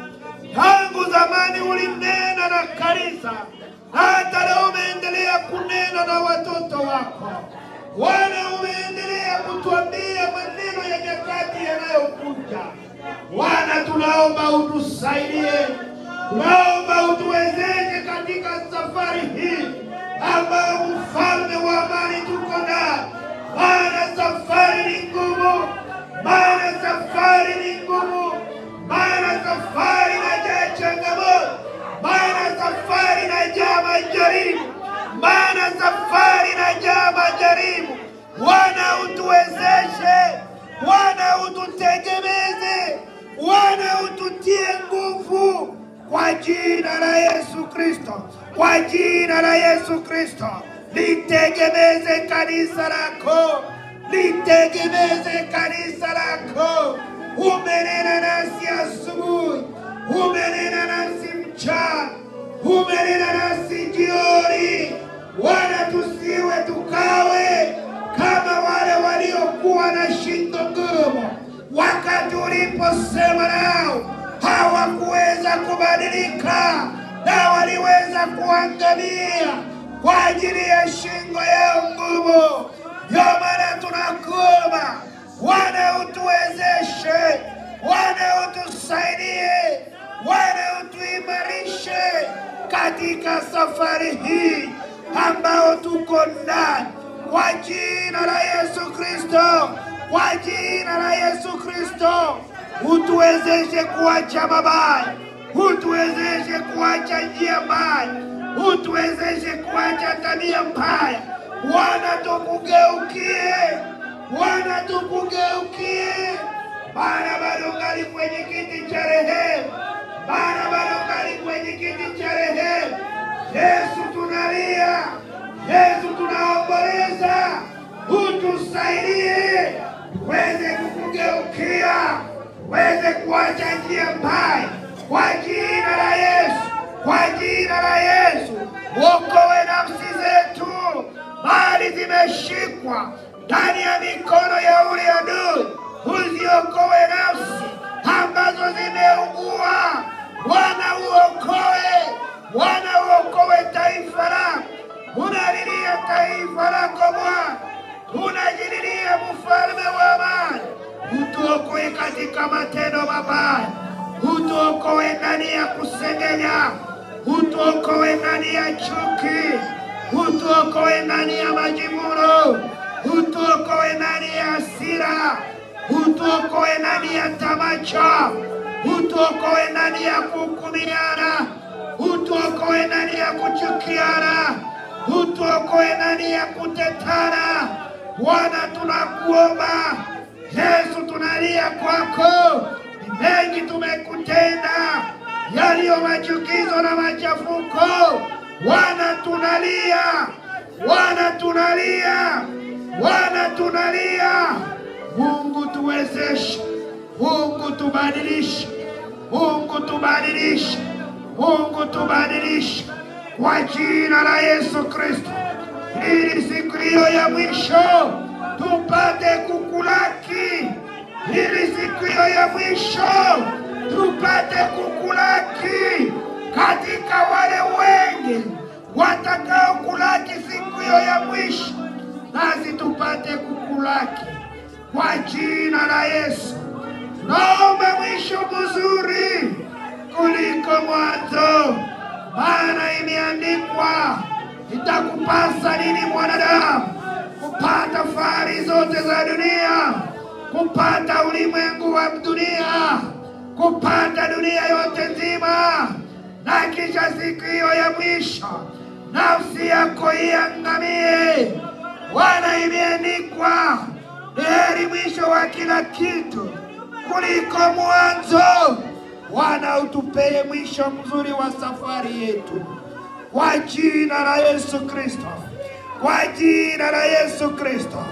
Speaker 1: Tangu zamani ulinena na kanisa, hata leo umeendelea kunena na watoto wako. Bwana, umeendelea kutuambia maneno ya nyakati yanayokuja. Bwana, tunaomba utusaidie, tunaomba utuwezeshe katika safari hii ambayo mfalme wa amani tuko nao. Maana safari ni ngumu, maana safari ni ngumu, maana safari inajaa changamoto, maana safari inajaa majaribu, maana safari inajaa majaribu. Bwana utuwezeshe, Bwana ututegemeze, Bwana ututie nguvu kwa jina la Yesu Kristo, kwa jina la Yesu Kristo. Litegemeze kanisa lako, litegemeze kanisa lako. Umenena nasi asubuhi, umenena nasi mchana, umenena nasi jioni. Wala tusiwe tukawe kama wale waliokuwa na shingo ngumu. Wakati uliposema nao hawakuweza kubadilika, na waliweza kuangamia kwa ajili ya shingo yao ngumu. Ndio maana tunakuomba Bwana utuwezeshe, Bwana utusaidie, Bwana utuimarishe katika safari hii ambao tuko ndani, kwa jina la Yesu Kristo, kwa jina la Yesu Kristo. Utuwezeshe kuacha mabaya, utuwezeshe kuacha njia mbaya, utuwezeshe kuacha tabia mbaya. Bwana tukugeukie, Bwana tukugeukie. Bwana bado ungali kwenye kiti cha rehema, Bwana bado ungali kwenye kiti cha rehema. Yesu tunalia, Yesu tunaomboleza, utusaidie tuweze kukugeukia, tuweze kuacha njia mbaya kwa jina la Yesu, kwa jina la Yesu. Wokoe nafsi zetu, mali zimeshikwa ndani ya mikono ya ule adui. Uziokoe nafsi ambazo zimeugua. Bwana uokoe, Bwana uokoe taifa lako. Unalilia taifa lako Bwana, unajililia mfalme wa amani. Utuokoe katika matendo mabaya, utuokoe ndani ya kusengenya, utuokoe ndani ya chuki, utuokoe ndani ya majivuno, utuokoe ndani ya hasira, utuokoe ndani ya tamaa, utuokoe ndani ya kuhukumiana, utuokoe ndani ya kuchukiana, utuokoe ndani ya kutetana. Bwana tunakuomba, Yesu tunalia kwako. Mengi tumekutenda yaliyo machukizo na machafuko. Bwana tunalia, Bwana tunalia, Bwana tunalia. Mungu tuwezeshe, Mungu tubadilishe, Mungu tubadilishe, Mungu tubadilishe kwa jina la Yesu Kristo, ili siku hiyo ya mwisho tupate kukulaki, ili siku hiyo ya mwisho tupate kukulaki katika wale wengi watakao kulaki siku hiyo ya mwisho, nasi tupate kukulaki kwa jina la Yesu. Naomba mwisho mzuri kuliko mwanzo, maana imeandikwa, itakupasa nini mwanadamu kupata fahari zote za dunia, kupata ulimwengu wa dunia, kupata dunia yote nzima, na kisha siku hiyo ya mwisho nafsi yako iangamie. Bwana, imeandikwa, heri mwisho wa kila kitu kuliko mwanzo. Bwana utupee mwisho mzuri wa safari yetu kwa jina la Yesu Kristo, kwa jina la Yesu Kristo.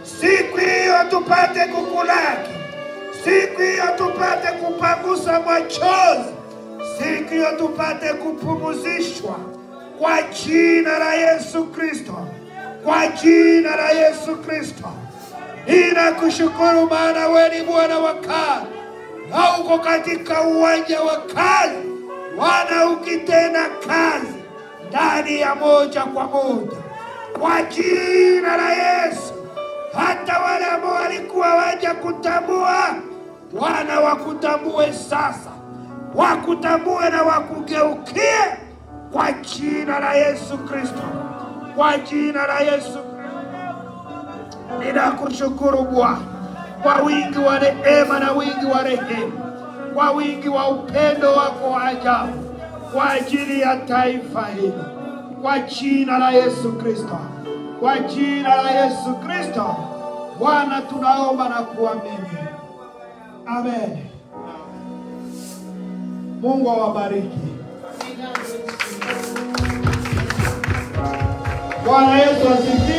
Speaker 1: Siku hiyo tupate kukulaki, siku hiyo tupate kupangusa machozi, siku hiyo tupate kupumzishwa kwa jina la Yesu Kristo, kwa jina la Yesu Kristo. Ninakushukuru maana wewe ni Bwana wa kazi, na uko katika uwanja wa kazi Bwana, ukitenda kazi ndani ya moja kwa moja kwa jina la Yesu. Hata wale ambao walikuwa waja kutambua Bwana, wakutambue sasa, wakutambue na wakugeukie kwa jina la Yesu Kristo, kwa jina la Yesu. Ninakushukuru Bwana kwa wingi wa neema na wingi wa rehema, kwa wingi wa upendo wako wa ajabu kwa ajili ya taifa hili, kwa jina la Yesu Kristo, kwa jina la Yesu Kristo. Bwana, tunaomba na kuamini, amen. Mungu awabariki. Bwana Yesu asifiwe.